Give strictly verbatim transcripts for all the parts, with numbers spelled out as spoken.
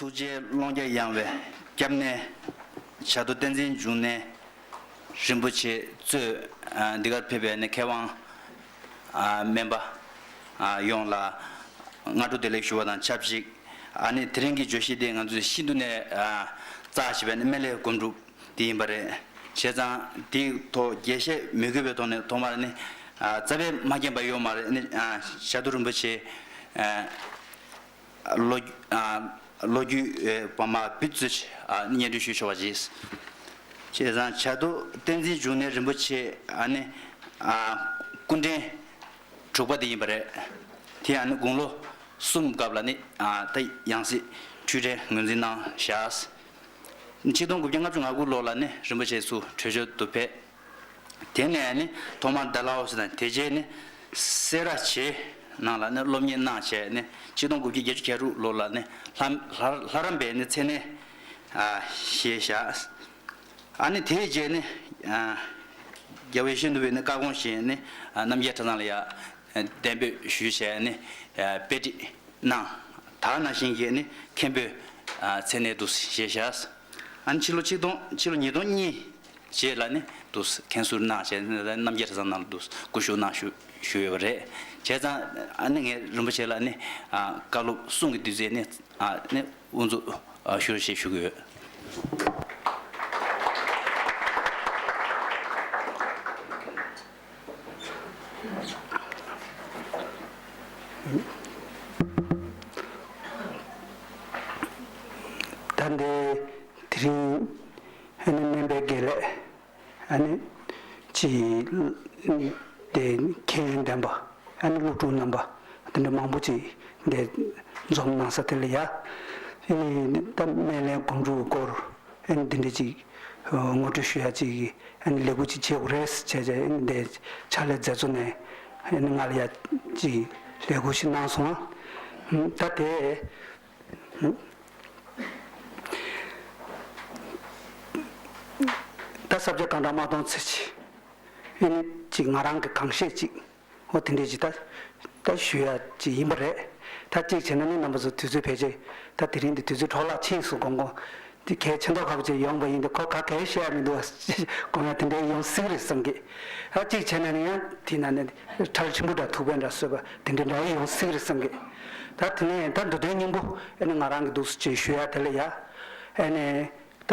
ཐུགས་རྗེའི་ཀློང་རྒྱ་ཡངས་པའི་སྐྱབས་གནས། བྱ་རྡོ་བསྟན་འཛིན་འབྱུང་གནས་རིན་པོ་ཆེ་གཙོས་འདི་གར་ཕེབས་པའི་ནི་མཁས་དབང་སྨན་པ་ཡོངས་ལ་སྔ་དྲོ་བདེ་ལེགས་ཞུ་བ་དང་ཆབས་ཅིག་ཨ་ནི་དེ་རིང་གི་བརྗོད་གཞི་དེ་ང་ཚོས་ཤིན་ཏུ་ནས་རྩ་ཆེ་བའི་ནི་སྨན་བླའི་སྒོམ་སྒྲུབ་དེ་ཡིན་པ་རེད། བྱས་ཙང་དེའི་ཐོག་རྒྱས་བཤད་མི་དགོས་པའི་ཐོག་ནས་ཐོག་མར་ནི་རྩ་བའི་མ་མཁྱེན་པ་ཡོད་མ་རེད། ནི་བྱ་རྡོ་རིན་པོ་ཆེ་ལོ་ལོ་རྒྱུས་བ་མ་བུ་ཚོས་སྙན་སྒྲོན་ཞུ་ཆོག་པ་བྱས། བྱས་ཙང་བྱ་རྡོ་བསྟན་འཛིན་འབྱུང་གནས་རིན་པོ་ཆེ་ནི་སྐུ་ཕྲེང་དྲུག་པ་དེ་ཡིན་པ་རེད། དེ་ཡང་ནི་དགུང་ལོ་གསུམ་སྐབས་ལ་ནི་ད་ཡང་སྲིད་འཁྲུལ་བྲལ་ངོས་འཛིན་གནང་བཞག་ཆིག་སྟོང་དགུ་བརྒྱ་ལྔ་བཅུ་ང་དགུ་ལོ་ལ་ནི་རིན་པོ་ཆེ་ཚུར་བྲོས་བྱོལ་དུ་ཕེབས། དེ་ནས་ནི་ཐོག་མར་ཌལ་ཧོ་སི་དང་དེ་རྗེས་ནི་སེ་ར་བྱེས་ནང་ལ་ནི་སློབ་གཉེར་གནང་བྱས་ནི་ཆིག་སྟོང་དགུ་བརྒྱ་བརྒྱད་ཅུ་གྱ་དྲུག་ལོ་ལ་ནི་ལྷ་ལྷ་ལྷ་རམས་པའི་ནི་མཚན་གནས་བཞེས་བཞག་ཨ་ནི་དེའི་རྗེས་ནི་རྒྱལ་བའི་ཤིན་ཏུ་བའི་ནི་བཀའ་དགོངས་བཞིན་ནི་རྣམ་རྒྱལ་གྲྭ་ཚང་ལ་ཡང་གདན་འབོད་ཞུས་བྱས་ནི་དཔེ་ཁྲིད་གནང་། ད་ནང་བཞིན་གྱི་ནི་མཁན་པོའི་མཚན་གནས་འདུག་བཞེས་བཞག་ཨ་ནི་ཕྱི་ལོ་ཆིག་སྟོང་ཕྱི་ལོ་ཉིས་སྟོང་གཉིས་རྗེས་ལ་ནི་འདུག་མཁན་ཟུར་གནང་བྱས་ནི་རྣམ་རྒྱལ་གྲྭ་ཚང་ནང་ལ་འདུག་སྐུ་བཞུགས་གནང་ཞུ་ཞུ་ཡོད་པ་རེད། བྱས་ཙང་ཨ་ནི་ངས་རིན་པོ་ཆེ་ལ་ནི་བཀའ་སློབ་གསུང་གི་བདུད་རྩི་ནི་ནི་དབུ་འཛུགས་ཞུ་རོགས་ཞེས་ཞུ་གི་ཡོད། ད་འདི་དེ་རིང་ཨ་ནི་སྨན་པའི་དགེ་ལས་ཨ་ནི་ཅི་དེ་མཁྱེན་ཡོན་ལྡན་པ་ཨ་ནི་སློབ་ཕྲུག་རྣམ་པ་དེ་འདྲ་མང་པོ་ཅིག་འདི་འཛོམས་གནང་ས་དེ་ལ་ཡ་ཨ་ནི་ད་སྨན་བླའི་སྒོམ་སྒྲུབ་སྐོར་ཨ་ནི་འདི་འདྲ་ཅིག་ངོ་སྤྲོད་ཞུ་ཡ་ཅིག་ཨ་ནི་ལས་འགུལ་ཅིག་བྱེད་དགོས་རེད་བྱས་བྱས་ཨ་ནི་འདི་ཕྱག་ལས་མཛད་གཙོ་ནས་ཨ་ནི་ང་ལ་ཡ་ཅིག་ལས་འགུལ་ཞིག་གནང་སོང་ཨ། ད་དེ་ད་ས་སྐྱ་གང་དྲག་མ་གཏོང་ཚེ་ཅིག་ཨ་ནི་ཅིག་ང་རང་གི་གང་ཤེས་ཅིག་འོ་དེ་འདྲས་ཅིག་ད་ད་ཞུ་ཡ་ཅིག་ཡིན་པ་རེད། ད་གཅིག་བྱས་ན་ནི་རྣམ་པ་ཚོ་དུས་ཚོད་ཕལ་ཆེར་ད་དེ་རིང་འདི་དུས་ཚོད་འཕྲོ་བརླག་ཕྱིན་སོང་དགོངས་དགོངས་འདི་གལ་ཆེ་མདོག་ཁ་པོ་ཅིག་ཡོང་པ་ཡིན་ཏེ་ཁོ་ག་གལ་བཤད་ཡ་མི་འདུག་ཨ་དགོངས་ཡ་དེ་འདྲས་ཡོང་སྲིད་རེད་བསམ་གི་ཨ་གཅིག་བྱས་ན་ནི་ཡང་དེ་ན་ནི་ཁྲལ་ཆེན་པོ་འདྲ་ཐུག་པའི་འདྲ་བཟོས་པ་དེ་འདྲས་འདྲ་ཡོང་སྲིད་རེད་བསམ་གི་ད་དེ་ནས་ད་མདོ་དོན་སྙིང་པོ་ཨ་ནི་ང་རང་གི་འདུག་སེ་ཅིག་ཞུ་ཡ་དེ་ལ་ཡ་ཨ་ནི་ད་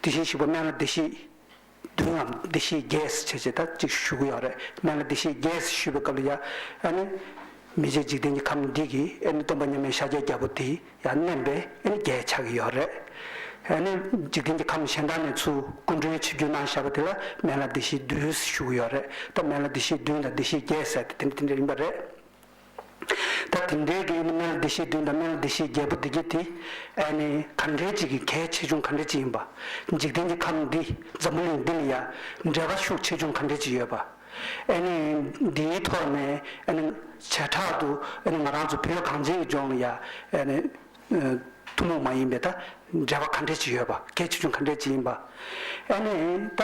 དེ་བཞིན་གཤེགས་པ་སྨན་བླ་བདེ་གཤེགས་བདུན་ངམ་བདེ་གཤེགས་བརྒྱད་ཟེར་བྱས་བྱས་ད་ཅིག་ཞུ་གི་ཡོད་རེད། སྨན་བླ་བདེ་གཤེགས་བརྒྱད་ཟེར་ཞུས་པའི་སྐབས་ལ་ཡ་ཨ་ནི་མི་མཇེད་འཇིག་རྟེན་གྱི་ཁམས་འདི་གི་ཨ་ནི་སྟོན་པ་མཉམ་མེད་ཤཱཀྱའི་རྒྱལ་པོ་དེ་ཡང་མནན་པའི་ཨ་ནི་བརྒྱད་ཆགས་ཀྱི་ཡོད་རེད། ཨ་ནི་འཇིག་རྟེན་གྱི་ཁམས་གཞན་དག་ནས་ཚུར་སྐུ་མགྲོན་ཆིབས་བསྒྱུར་གནང་བཞག་པ་དེ་ལ་སྨན་བླ་བདེ་གཤེགས་བདུན་ཟེར་ཞུ་གི་ཡོད་རེད། ད་སྨན་བླ་བདེ་གཤེགས་བདུན་དང་བདེ་གཤེགས་བརྒྱད་ཟེར་ཏེ་དེ་འདྲ་དེ་འདྲ་ཡིན་པ་རེད། ད་དེ་འདྲའི་གི་ཨ་ནི་སྨན་བླ་བདེ་གཤེགས་བདུན་དང་སྨན་བླ་བདེ་གཤེགས་བརྒྱད་པོ་འདི་གི་དེ་ཨ་ནི་ག་འདྲའི་ཅིག་གི་གལ་ཆེ་ཆུང་ག་འདྲ་ཅིག་ཡིན་པ། འཇིག་རྟེན་གྱི་ཁམས་འདི་འཛམ་བུ་གླིང་འདི་ལ་ཡ་འབྲེལ་བ་ཤུགས་ཆེ་ཆུང་ག་འདྲ་ཅིག་ཡོད་པ། ཨ་ནི་འདིའི་ཐོག་ནས་ཨ་ནི་བྱེ་བྲག་ཏུ་ཨ་ནི་ང་རང་ཚོ་བོད་གངས་ཅན་གྱི་ལྗོངས་ལ་ཡ་ཨ་ནི་ཐུན་མོང་མ་ཡིན་པའི་ད་འབྲེལ་བ་ག་འདྲ་ཅིག་ཡོད་པ། གལ་ཆེ་ཆུང་ག་འདྲ་ཅིག་ཡིན་པ། ཨ་ནི་ད་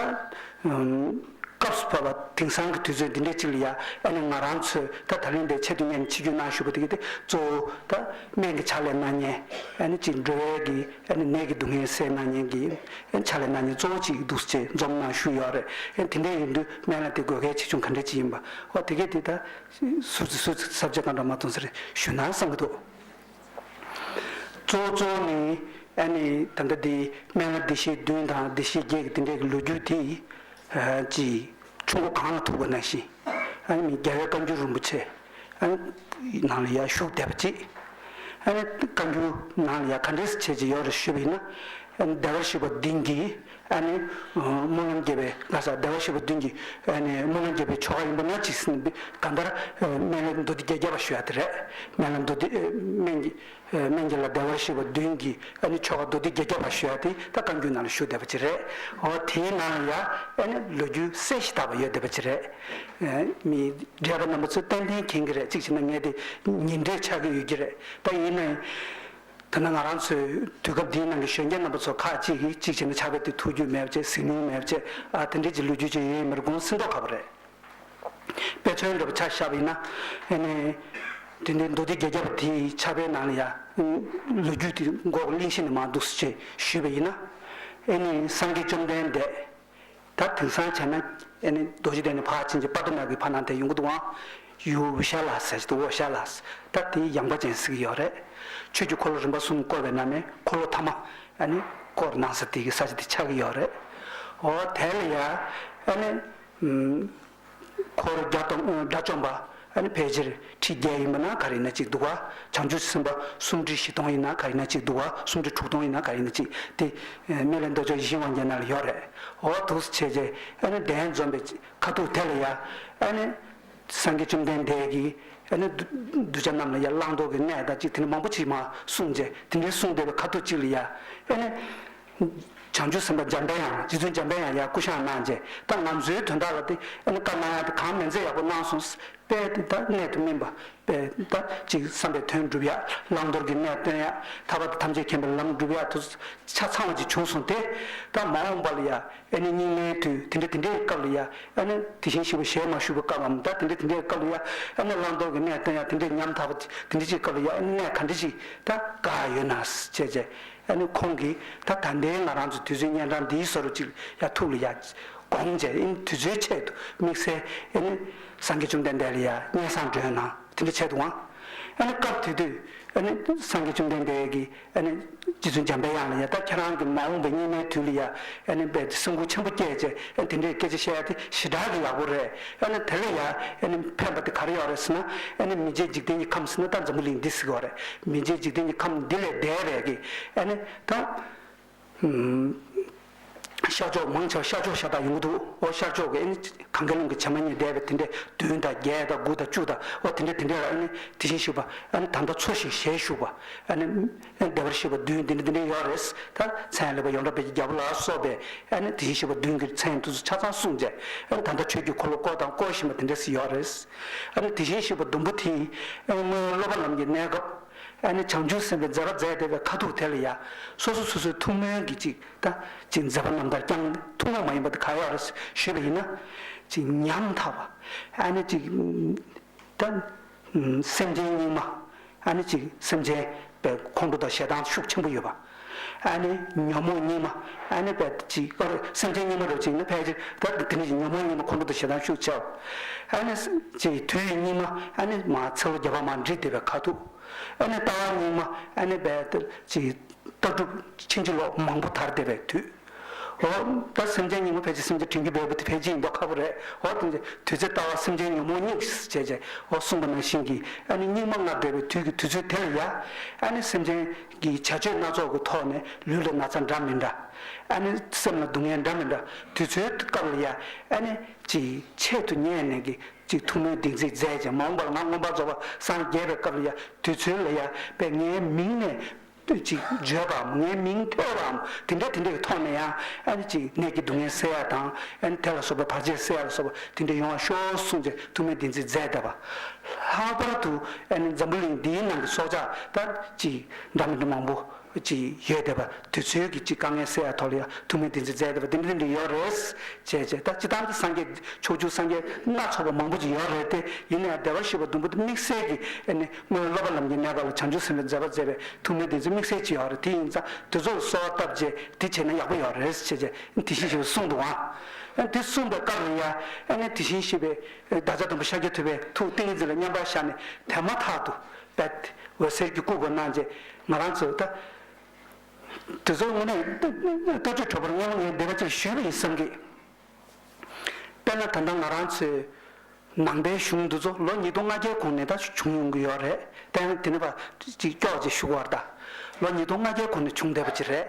སྐབས་སུ་བབས་པ་དེང་སང་གི་དུས་ཚོད་འདི་འདྲ་ཅིག་ལ་ཡ་ཨ་ནི་ང་རང་ཚོས་ད་ད་ལན་འདིར་ཆེད་དུ་གཉེར་ནས་ཆིབས་བསྒྱུར་གནང་བཞུགས་པ་དེ་གི་དེ་གཙོ་བོ་ད་སྨན་གྱི་ཕྱག་ལས་གནང་མཁན་ཨ་ནི་ཅིག་འགྲོ་བའི་གི་ཨ་ནི་ནད་ཀྱི་སྡུག་བསྔལ་སེལ་གནང་མཁན་གྱི་ཨ་ནི་ཕྱག་ལས་གནང་མཁན་གཙོ་བོ་ཅིག་འདུག་སེ་འཛོམས་གནང་བཞུགས་ཡོད་རེད། ཨ་ནི་དེ་འདྲ་ཡིན་དུས་སྨན་བླ་དེ་དགོས་གལ་ཆེ་ཆུང་ག་འདྲ་ཅིག་ཡིན་པ་འོ་དེ་གས་དེ་ད་སུ་ཚོད་སུ་ཚོད་ས་བཅད་གང་འདྲ་མ་གཏོང་ཟེར་ཞུ་ན་བསམ་གི་འདུག་གཙོ་བོ་གཙོ་བོ་ནི་ཨ་ནི་ད་ལྟ་འདི་སྨན་བླ་བདེ་གཤེགས་བདུན་དང་བདེ་གཤེགས་བརྒྱད་ཀྱི་དེ་འདྲའི་གི་ལོ་རྒྱུས་དེ་ཨ་ཅིག་ཆུ་མགོ་གངས་ལ་ཐུག་པ་ནང་བཞིན་ཨ་ནི་མི་རྒྱལ་བའི་བཀའ་འགྱུར་རིན་པོ་ཆེ་ཨ་ནི་ནང་ལ་ཡར་བཞུགས་བསྡད་པ་ཅིག་ཨ་ནི་བཀའ་འགྱུར་ནང་ལ་ཡར་ག་འདྲས་སེ་བྱས་ཅིག་ཡོད་རེད་ཞུས་པ་ཡིན་ན་ཨ་ནི་བདེ་བར་གཤེགས་པ་བདུན་གྱིས་ཨ་ནི་སྨོན་ལམ་རྒྱབ་པའི་ལྷ་ས་བདེ་བར་གཤེགས་པ་བདུན་གྱིས་ཨ་ནི་སྨོན་ལམ་རྒྱབ་པའི་ཆོ་ག་ཡིན་པ་ན་ཅིག་ཟིན་པའི་གང་ལྟར་སྨན་བླའི་མདོ་སྡེ་བརྒྱད་བརྒྱ་པ་ཞུ་ཡ་དེ་རེད། སྨན་བླ་མདོ་སྡེ་སྨན་གྱི་སྨན་གྱི་བླ་བདེ་བར་གཤེགས་པ་བདུན་གྱི་ཨ་ནི་ཆོ་ག་མདོ་སྡེ་བརྒྱད་བརྒྱ་པ་ཞུ་ཡ་དེ་ད་བཀའ་འགྱུར་ནང་ལ་བཞུགས་བསྡད་པ་ཅིག་རེད། འོ་དེའི་ནང་ལ་ཡ་ཨ་ནི་ལོ་རྒྱུས་གསལ་ཞིང་དག་པ་ཡོད་བསྡད་པ་ཅིག་རེད། མི་བགྲེས་པ་རྣམ་པ་ཚོས་ཏན་ཏན་མཁྱེན་གྱི་རེད། གཅིག་བྱས་ན་ངས་དེ་ཉིན་རེ་ཆགས་ཀྱི་ཡོད་ཀྱི་རེད། ད་ཡིན་ནའི་ད་ནི་ང་རང་ཚོའི་དུས་སྐབས་འདིའི་ནང་གི་གཞོན་སྐྱེས་རྣམ་པ་ཚོ་ཁག་ཅིག་གིས་གཅིག་བྱས་ན་ཕྱག་དཔེ་དེ་ཐུགས་རྒྱུས་མེད་པ་བྱས་གཟིགས་མྱོང་མེད་པ་བྱས་ཨ་དེ་འདྲས་ཀྱི་ལོ་རྒྱུས་ཅིག་ཡོད་ཡིན་པར་དགོངས་སེམས་མདོག་ཁ་པོ་རེད། དཔེ་མཚོན་འདྲ་པོ་ཆ་བཞག་པ་ཡིན་ན་ཨ་ནི་དེ་འདྲའི་མདོ་སྡེ་བརྒྱད་བརྒྱ་པ་དེའི་ཕྱག་དཔེའི་ནང་ལ་ཡ་ ལོ་རྒྱུས་དེ་མགོ་གླེང་གཞི་ནས་མར་འདུག་སེ་བྱས་ཞུས་པ་ཡིན་ན། ཨེ་ནི་སངས་རྒྱས་བཅོམ་ལྡན་འདས། ད་དེང་སང་བྱས་ན་ཨེ་ནི་རྡོ་རྗེ་གདན་ནས་ཕར་ཕྱིན་གྱི་པ་ཏི་ནག་གི་ཕར་ནང་དེ་ཡོང་གི་འདུག་ཨང་། ཡུལ་ཝི་ཤ་ལ་ཟེར་གྱི་འདུག་ཝི་ཤ་ལ་ཟེར། ད་དེ་ཡངས་པ་ཅན་ཟེར་གྱི་ཡོད་རེད། ཆོས་ཀྱི་འཁོར་ལོ་རིམ་པ་གསུམ་བསྐོར་བའི་ནང་ནས་འཁོར་ལོ་ཐ་མ་ཨེ་ནི་བསྐོར་གནང་ས་དེ་གི་ས་ཆ་དེ་ཆགས་ཀྱི་ཡོད་རེད། འོ་དེ་ལ་ཡ་ཨེ་ནི། འཁོར་བརྒྱ་སྟོང་དགྲ་བཅོམ་པ་ཨ་ནི་ཕལ་ཆེར་ཁྲི་བརྒྱད་ཡིན་པ་ན་ག་རེ་ཡིན་ན་གཅིག་འདུག་ག་བྱང་ཆུབ་སེམས་དཔའ་སུམ་ཁྲི་བཞི་སྟོང་ཡིན་ན་ག་རེ་ཡིན་ན་གཅིག་འདུག་ག་སུམ་ཁྲི་དྲུག་སྟོང་ཡིན་ན་ག་རེ་ཡིན་ན་གཅིག་དེ་སྨན་བླའི་མདོ་ཆོག་ཡིད་བཞིན་དབང་རྒྱལ་ནང་ལ་ཡོད་རེད། འོ་འདུག་སེ་བྱས་རྗེས་ཨ་ནི་གདན་འཛོམས་པའི་ཁ་ཐུག་དེ་ལ་ཡ་ཨ་ནི་སངས་རྒྱས་བཅོམ་ལྡན་འདས་ཀྱིས་ཨ་ནི་གདུལ་བྱ་རྣམས་ལ་ཡ་བླང་དོར་གྱི་གནས་དང་གཅིག་དེ་ནི་མང་པོ་ཅིག་མར་གསུངས་རྗེས་དེ་འདྲའི་གསུངས་བསྡད་པའི་ཁ་ཐུག་ཅིག་ལ་ཡ་ཨ་ནི། བྱང་ཆུབ་སེམས་དཔའ་འཇམ་དཔལ་དབྱངས་རྗེ་བཙུན་འཇམ་དཔལ་དབྱངས་ཡར་སྐུ་བཞེངས་གནང་རྗེས་ད་ང་ཚོའི་དོན་དག་ལ་དེ་ཨ་ནི་བཀའ་གནང་ཡག་དེ་གང་མིན་ཚད་ཡག་པོ་གནང་སོང་། དཔེ་དེ་ད་གནད་དུ་སྨིན་པ་དཔེ་ད་ཅིག་བསམ་པའི་དོན་འགྲུབ་ཡག་བླང་དོར་གྱི་གནད་སྟོན་ཡག་ཐར་པ་དང་ཐམས་ཅད་མཁྱེན་པའི་ལམ་འགྲུབ་ཡག་དེ་ཆ་ཚང་བ་ཅིག་བྱུང་སོང་། དེ་ད་མ་འོངས་པ་ལ་ཡ་ཨ་ནི་སྙིགས་མའི་དུས་དེ་འདྲ་དེ་འདྲའི་སྐབས་ལ་ཡ་ཨ་ནི་དེ་བཞིན་གཤེགས་པ་ཞལ་མ་བཞུགས་པའི་སྐབས་ལམ་ད་དེ་འདྲ་དེ་འདྲའི་སྐབས་ལ་ཡ་ཨ་ནི་བླང་དོར་གྱི་གནད་སྟོན་ཡག་དེ་འདྲའི་ཉམ་ཐག་པ་དེ་འདྲ་ཅིག་སྐབས་ལ་ཡ་ཨ་ནི་གནད་ག་འདྲ་ཅིག་ད་བཀག་ཡོད་ན་བྱས་རྗེས། ཨ་ནི་ཁོང་གིས་ད་ད་ལྟའི་ང་རང་ཚོ་དུས་ཚོད་གཉན་འཕྲང་འདིའི་བཟོ་འདྲ་ཅིག་ལ་ཡ་ཐུགས་ལ་ཡ་དགོངས་བྱས་ཨ་ནི་དུས་ཚོད་ཆེད་དུ་དམིགས་བསལ་ཨ་ནི་སངས་རྒྱས་བཅོམ་ལྡན་འདས་ལ་ཡ་སྙན་སེང་སྒྲོན་གནང་དེ་འདྲ་བྱས་འདུག་ཨང་། ཨ་ནི་སྐབས་དེ་དུས་ཨ་ནི་སངས་རྒྱས་བཅོམ་ལྡན་འདས་ཀྱིས་ཨ་ནི་རྗེ་བཙུན་འཇམ་དཔལ་དབྱངས་ལ་ཡ་ད་ཁྱེད་རང་གི་མ་འོངས་པའི་སྙིགས་མའི་དུས་ལ་ཡ་ཨ་ནི་དཔེ་སེམས་ཁུར་ཆེན་པོ་བསྐྱེད་བྱས་ཨ་ནི་དེ་འདྲའི་སྐད་ཆ་བཤད་ཡ་དེ་ཞེ་དྲག་གི་ཡག་པོ་རེད། ཨ་ནི་དེ་ལ་ཡ་ཨ་ནི་ཕན་པ་དེ་ག་རེ་ཡོད་རེད་ཟེར་ན་ཨ་ནི་མི་མཇེད་འཇིག་རྟེན་གྱི་ཁམས་ཟེར་ན་ད་འཛམ་བུ་གླིང་འདི་ཟེར་གྱི་ཡོད་རེད། མི་མཇེད་འཇིག་རྟེན་གྱི་ཁམས་འདི་ལས་འདས་པའི་གི་ཨ་ནི་ད། ཤར་ཕྱོགས་མང་ཆེ་བ་ཤར་ཕྱོགས་ཤ་སྟག་ཡོང་གི་འདུག་འོ་ཤར་ཕྱོགས་ཀྱི་ཨ་ནི་གངྒཱའི་ཀླུང་གི་བྱེ་མ་སྙེད་འདས་པའི་དེ་འདྲའི་བདུན་དང་བརྒྱད་དང་དགུ་དང་བཅུ་དང་འོ་དེ་འདྲའི་དེ་འདྲའི་ལ་ཨ་ནི་དེ་བཞིན་གཤེགས་པ་ཨ་ནི་ད་ལྟ་འཚོ་ཞིང་ཞལ་བཞུགས་པ་ཨ་ནི་བདེ་བར་གཤེགས་པ་བདུན་དེ་འདྲ་དེ་འདྲ་ཡོད་རེད། ད་མཚན་ལེགས་པ་ཡོངས་གྲགས་དཔལ་གྱི་རྒྱལ་པོ་ལ་སོགས་པའི་ཨ་ནི་དེ་བཞིན་གཤེགས་པ་བདུན་གྱི་མཚན་དེ་ཚོ་ཆ་ཚང་གསུངས་རྗེས་ཨ་ནི་ད་ལྟ་ཆོས་ཀྱི་འཁོར་ལོ་བསྐོར་དང་བསྐོར་བཞིན་པ་དེ་འདྲ་ཞིག་ཡོད་རེད། ཨ་ནི་དེ་བཞིན་གཤེགས་པ་བདུན་པོ་དེ་ཨ་ནི་སྔོན་སློབ་པ་རྣམས་ཀྱི་གནས་སྐབས། ཨ་ནི་བྱང་ཆུབ་སེམས་དཔའི་མཛད་པ་མཛད་བསྡད་པའི་ཁ་ཐུག་དེ་ལ་ཡ། སོ་སོ་སོ་སོའི་ཐུགས་སྨོན་གྱི་ཅིག་ད་ཅིག་མཛད་པ་རྣམ་ཐར་བསྐྱངས་ཐུན་མོང་མ་ཡིན་པ་དེ་ག་ཡོད་རེད་ཞུས་པ་ཡིན་ན། ཅིག་ཉམ་ཐག་པ། ཨ་ནི་ཅིག་ད་སེམས་ཅན་སྙིགས་མ། ཨ་ནི་ཅིག་སེམས་ཅན་པའི་ཁོང་ཁྲོ་དང་ཞེ་སྡང་ཤུགས་ཆེན་པོ་ཡོད་པ། ཨ་ནི་ཉོན་མོངས་སྙིགས་མ། ཨ་ནི་པའི་ཅིག་ཨ་རེ་སེམས་ཅན་སྙིགས་མ་རེད་ཅིག་ནི་ཕལ་ཆེར་ད་དེ་ནི་ཉོན་མོངས་སྙིགས་མ་ཁོང་ཁྲོ་དང་ཞེ་སྡང་ཤུགས་ཆེ་བ། ཨ་ནི་ཅིག་དུས་ཡི་སྙིགས་མ། ཨ་ནི་མ་ཚེ་ལོ་བརྒྱ་པ་མ་འགྲིབ་བསྡད་པའི་ཁ་ཐུག་ཨ་ནི་ལྟ་བ་རྙིང་མ། ཨ་ནི་རྦད་དེ་ཅིག་ལྟ་གྲུབ་ཕྱིན་ཅི་ལོག་མང་པོ་དར་བསྡད་པའི་དུས། འོ་ད་སེམས་ཅན་རྙིང་མ་ཕལ་ཆེར་སེམས་ཅན་དྲན་རྒྱུ་མེད་པ་དེ་ཕལ་ཆེར་ཡིན་མདོག་ཁ་པོ་རེད། འོ་དེ་འདྲ་དུས་ཚོད་ལྟ་བ་སེམས་ཅན་ཉོན་མོངས་སྙིགས་བྱས་བྱས་འོ་གསུངས་པ་ནང་བཞིན་གྱི་ཨ་ནི་སྙིགས་མ་ལྔ་བསྡད་པའི་དུས་ཀྱི་དུས་ཚོད་དེ་ལ་ཡ། ཨ་ནི་སེམས་ཅན་གྱི་བྱ་སྤྱོད་སྣ་ཚོགས་ཀྱི་ཐོག་ནས་ལུས་ལ་ན་ཚ་འདྲ་མི་འདྲ། ཨ་ནི་སེམས་ལ་སྡུག་བསྔལ་འདྲ་མི་འདྲ་དུས་ཚོད་སྐབས་ལ་ཡ། ཨ་ནི་ཅིག་ཆེད་དུ་གཉེར་ནས་ཀྱི། ཅིག་ཐུགས་སྨོན་བདེན་ཚིག་མཛད་ཅིང་མ་འོངས་པར་ང་མངོན་པར་རྫོགས་པར་སངས་རྒྱས་པའི་སྐབས་ལ་ཡང་དུས་ཚོད་ལ་ཡང་དཔེ་ངའི་མིང་ནས་ཅིག་བརྗོད་པའམ་ངའི་མིང་ཐོས་པའམ་དེ་འདྲ་དེ་འདྲ་གི་ཐོག་ནས་ཡང་ཨ་ནི་ཅིག་ནད་ཀྱི་སྡུག་བསྔལ་སེལ་ཡ་དང་ཨ་ནི་དེ་ལ་སོགས་པའི་བར་ཆད་སེལ་ཡ་ལ་སོགས་པ་དེ་འདྲ་ཡོང་བ་ཤོག་གསུངས་ཏེ་ཐུགས་སྨོན་བདེན་ཚིག་མཛད་བསྡད་པ། ལྷག་པར་དུ་ཨ་ནི་འཛམ་བུ་གླིང་འདིའི་ནང་གི་སྲོག་ཆགས་ད་ཅིག་འདྲ་མི་འདྲ་མང་པོ། ཅིག་ཡོད་བསྡད་པ་དུས་ཚོད་ཀྱི་ཅིག་དཀའ་ངལ་སེལ་ཡ་ཐོག་ལ་ཡང་ཐུགས་སྨོན་བདེན་ཚིག་མཛད་བསྡད་པ་དེ་འདྲ་དེ་འདྲ་ཡོད་རེད། བྱས་བྱས་ད་སྤྱིར་བཏང་གི་སངས་རྒྱས་ཕྱོགས་བཅུའི་སངས་རྒྱས་སྣ་ཚོགས་པ་མང་པོ་ཅིག་ཡོད་རེད་དེ་ཡིན་ནའང་བདེ་བར་གཤེགས་པ་བདུན་པོ་དེ་དམིགས་བསལ་གྱི་ཨ་ནི་སྔོན་སློབ་པ་ལམ་གྱི་གནས་སྐབས་ལ་བྱང་ཆུབ་སེམས་དཔའི་མཛད་པ་མཛད་པའི་ཐུགས་སྨོན་བདེན་ཚིག་དམིགས་བསལ་ཅིག་ཡོད་རེད། དེ་ཡིན་ཙང་དེ་ཚོ་ལ་གསོལ་བ་བཏབ་བྱས་དེ་བྱས་ན་ཡག་པོ་ཡོད་རེད་བྱས་བྱས་དེ་བཞིན་གཤེགས་པས་གསུངས་འདུག་ཨང་། ཨ་ནི་དེ་གསུངས་པའི་སྐབས་ལ་ཡང་ཨ་ནི་དེ་བཞིན་གཤེགས་པའི་བདག་ཅག་སྟོན་པ་ཤཱཀྱ་ཐུབ་པའི་ཐུགས་ཏིང་ངེ་འཛིན་ལ་མཉམ་པར་བཞག་ནས་དེ་མ་ཐག་ཏུ། པད། འོད་ཟེར་གྱི་སྐུ་བོ་གནང་རྗེས་ང་རང་ཚོས་ད། དེ་ཚོ་དངོས་གནས་ལྟ་གྲུབ་གྲོགས་པོར་སྔོན་མ་ངས་འདི་ག་ཅིག་ཞུས་པ་ཡིན་བསམ་གི། དཔེར་ན་ད་ལྟ་ང་རང་ཚོའི་ནང་པའི་གཞུང་འདི་ཚོ་ལོ་ཉིས་སྟོང་ལྔ་བརྒྱའི་གོང་ནས་ད་བྱུང་ཡོང་གི་ཡོད་རེད། དེ་ནི་དེ་ནི་བ་ཅིག་སྐྱོག་ཅིག་ཞུ་དགོས་རེད་ད། ལོ་ཉིས་སྟོང་ལྔ་བརྒྱའི་གོང་ནས་བྱུང་བསྡད་པ་ཅིག་རེད།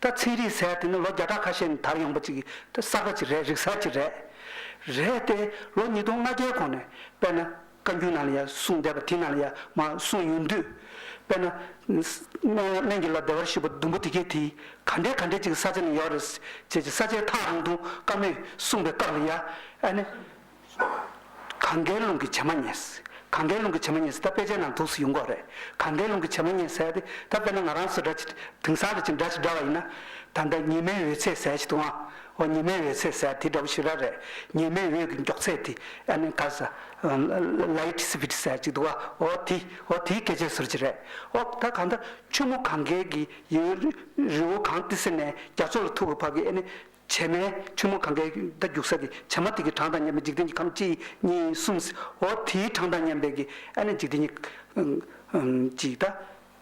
ད་ཚན་རིག་ཟེར་དེ་ནི་ལོ་བརྒྱ་ཕྲག་ཁ་ཤས་ནས་དར་ཡོང་པ་ཅིག་ད་གསར་པ་ཅིག་རེད། རིག་གསར་ཅིག་རེད། རེད་དེ་ལོ་ཉིས་སྟོང་ལྔ་བརྒྱའི་གོང་ནས་དཔེར་ན། བཀའ་འགྱུར་ནང་ལ་ཡང་གསུངས་བསྡད་པ་དེ་ནང་ལ་ཡང་མར་གསུངས་ཡོང་དུས། དཔེར་ན། སྨན་སྨན་གྱི་བླ་བདེ་བར་གཤེགས་པ་བདུན་པོ་དེ་གས་དེ་ག་འདྲའི་ག་འདྲའི་ཅིག་ས་ཆ་ནས་ཡོད་རེད། ཅེས་ཀྱི་ས་ཆའི་ཐག་རིང་ཐུང་བཀའ་མོལ་གསུངས་པའི་སྐབས་ལ་ཡང་ཨ་ནི། གངྒཱའི་ཀླུང་གི་བྱེ་མ་སྙེད། གངྒཱའི་ཀླུང་གི་བྱེ་མ་སྙེད་ཟེར་ད་དཔེ་ཆའི་ནང་འདུག་སེ་ཡོང་གི་རེད། གངྒཱའི་ཀླུང་གི་བྱེ་མ་སྙེད་ཟེར་ཏེ་ད་དཔེར་ན་ང་རང་ཚོ་འདྲ་ཅིག་དེང་སང་འདྲ་ཅིག་འདྲ་ཅིག་འདྲ་བ་ཡིན་ན། ད་ལྟ་ཉི་མའི་འོད་ཚད་ཟེར་ཅིག་འདུག་ཨང་། ཨོ་ཉི་མའི་འོད་ཚད་ཟེར་དེ་འདྲ་པོ་ཞིག་ར་རེད། ཉི་མའི་འོད་ཀྱི་མགྱོགས་ཚད་དེ་ཨ་ནི་ག་ས་light speed ཟེར་ཅིག་འདུག་བ། ཨོ་དེ་ཨོ་དེའི་སྐད་ཆ་ཟུར་ཅིག་རེད། ཨོ་ད་གང་ལྟར་ཆུ་མོ་གངྒཱའི་གི་ཡུལ་རི་བོ་གངས་ཏི་སེ་ནས་རྒྱ་མཚོ་ལ་ཐུག་གི་བར་གྱི་ཨ་ནི་བྱེ་མའི་ཆུ་མོ་གངྒཱའི་ད་རྒྱུག་ས་གི་བྱེ་མ་དེ་གི་གྲངས་དང་མཉམ་པའི་འཇིག་རྟེན་གྱི་ཁམས་གཅིག་གཉིས་གསུམ། ཨོ་དེའི་གྲངས་དང་མཉམ་པའི་གི་ཨ་ནི་འཇིག་རྟེན་གྱི་ཨམ་ཅིག་ད་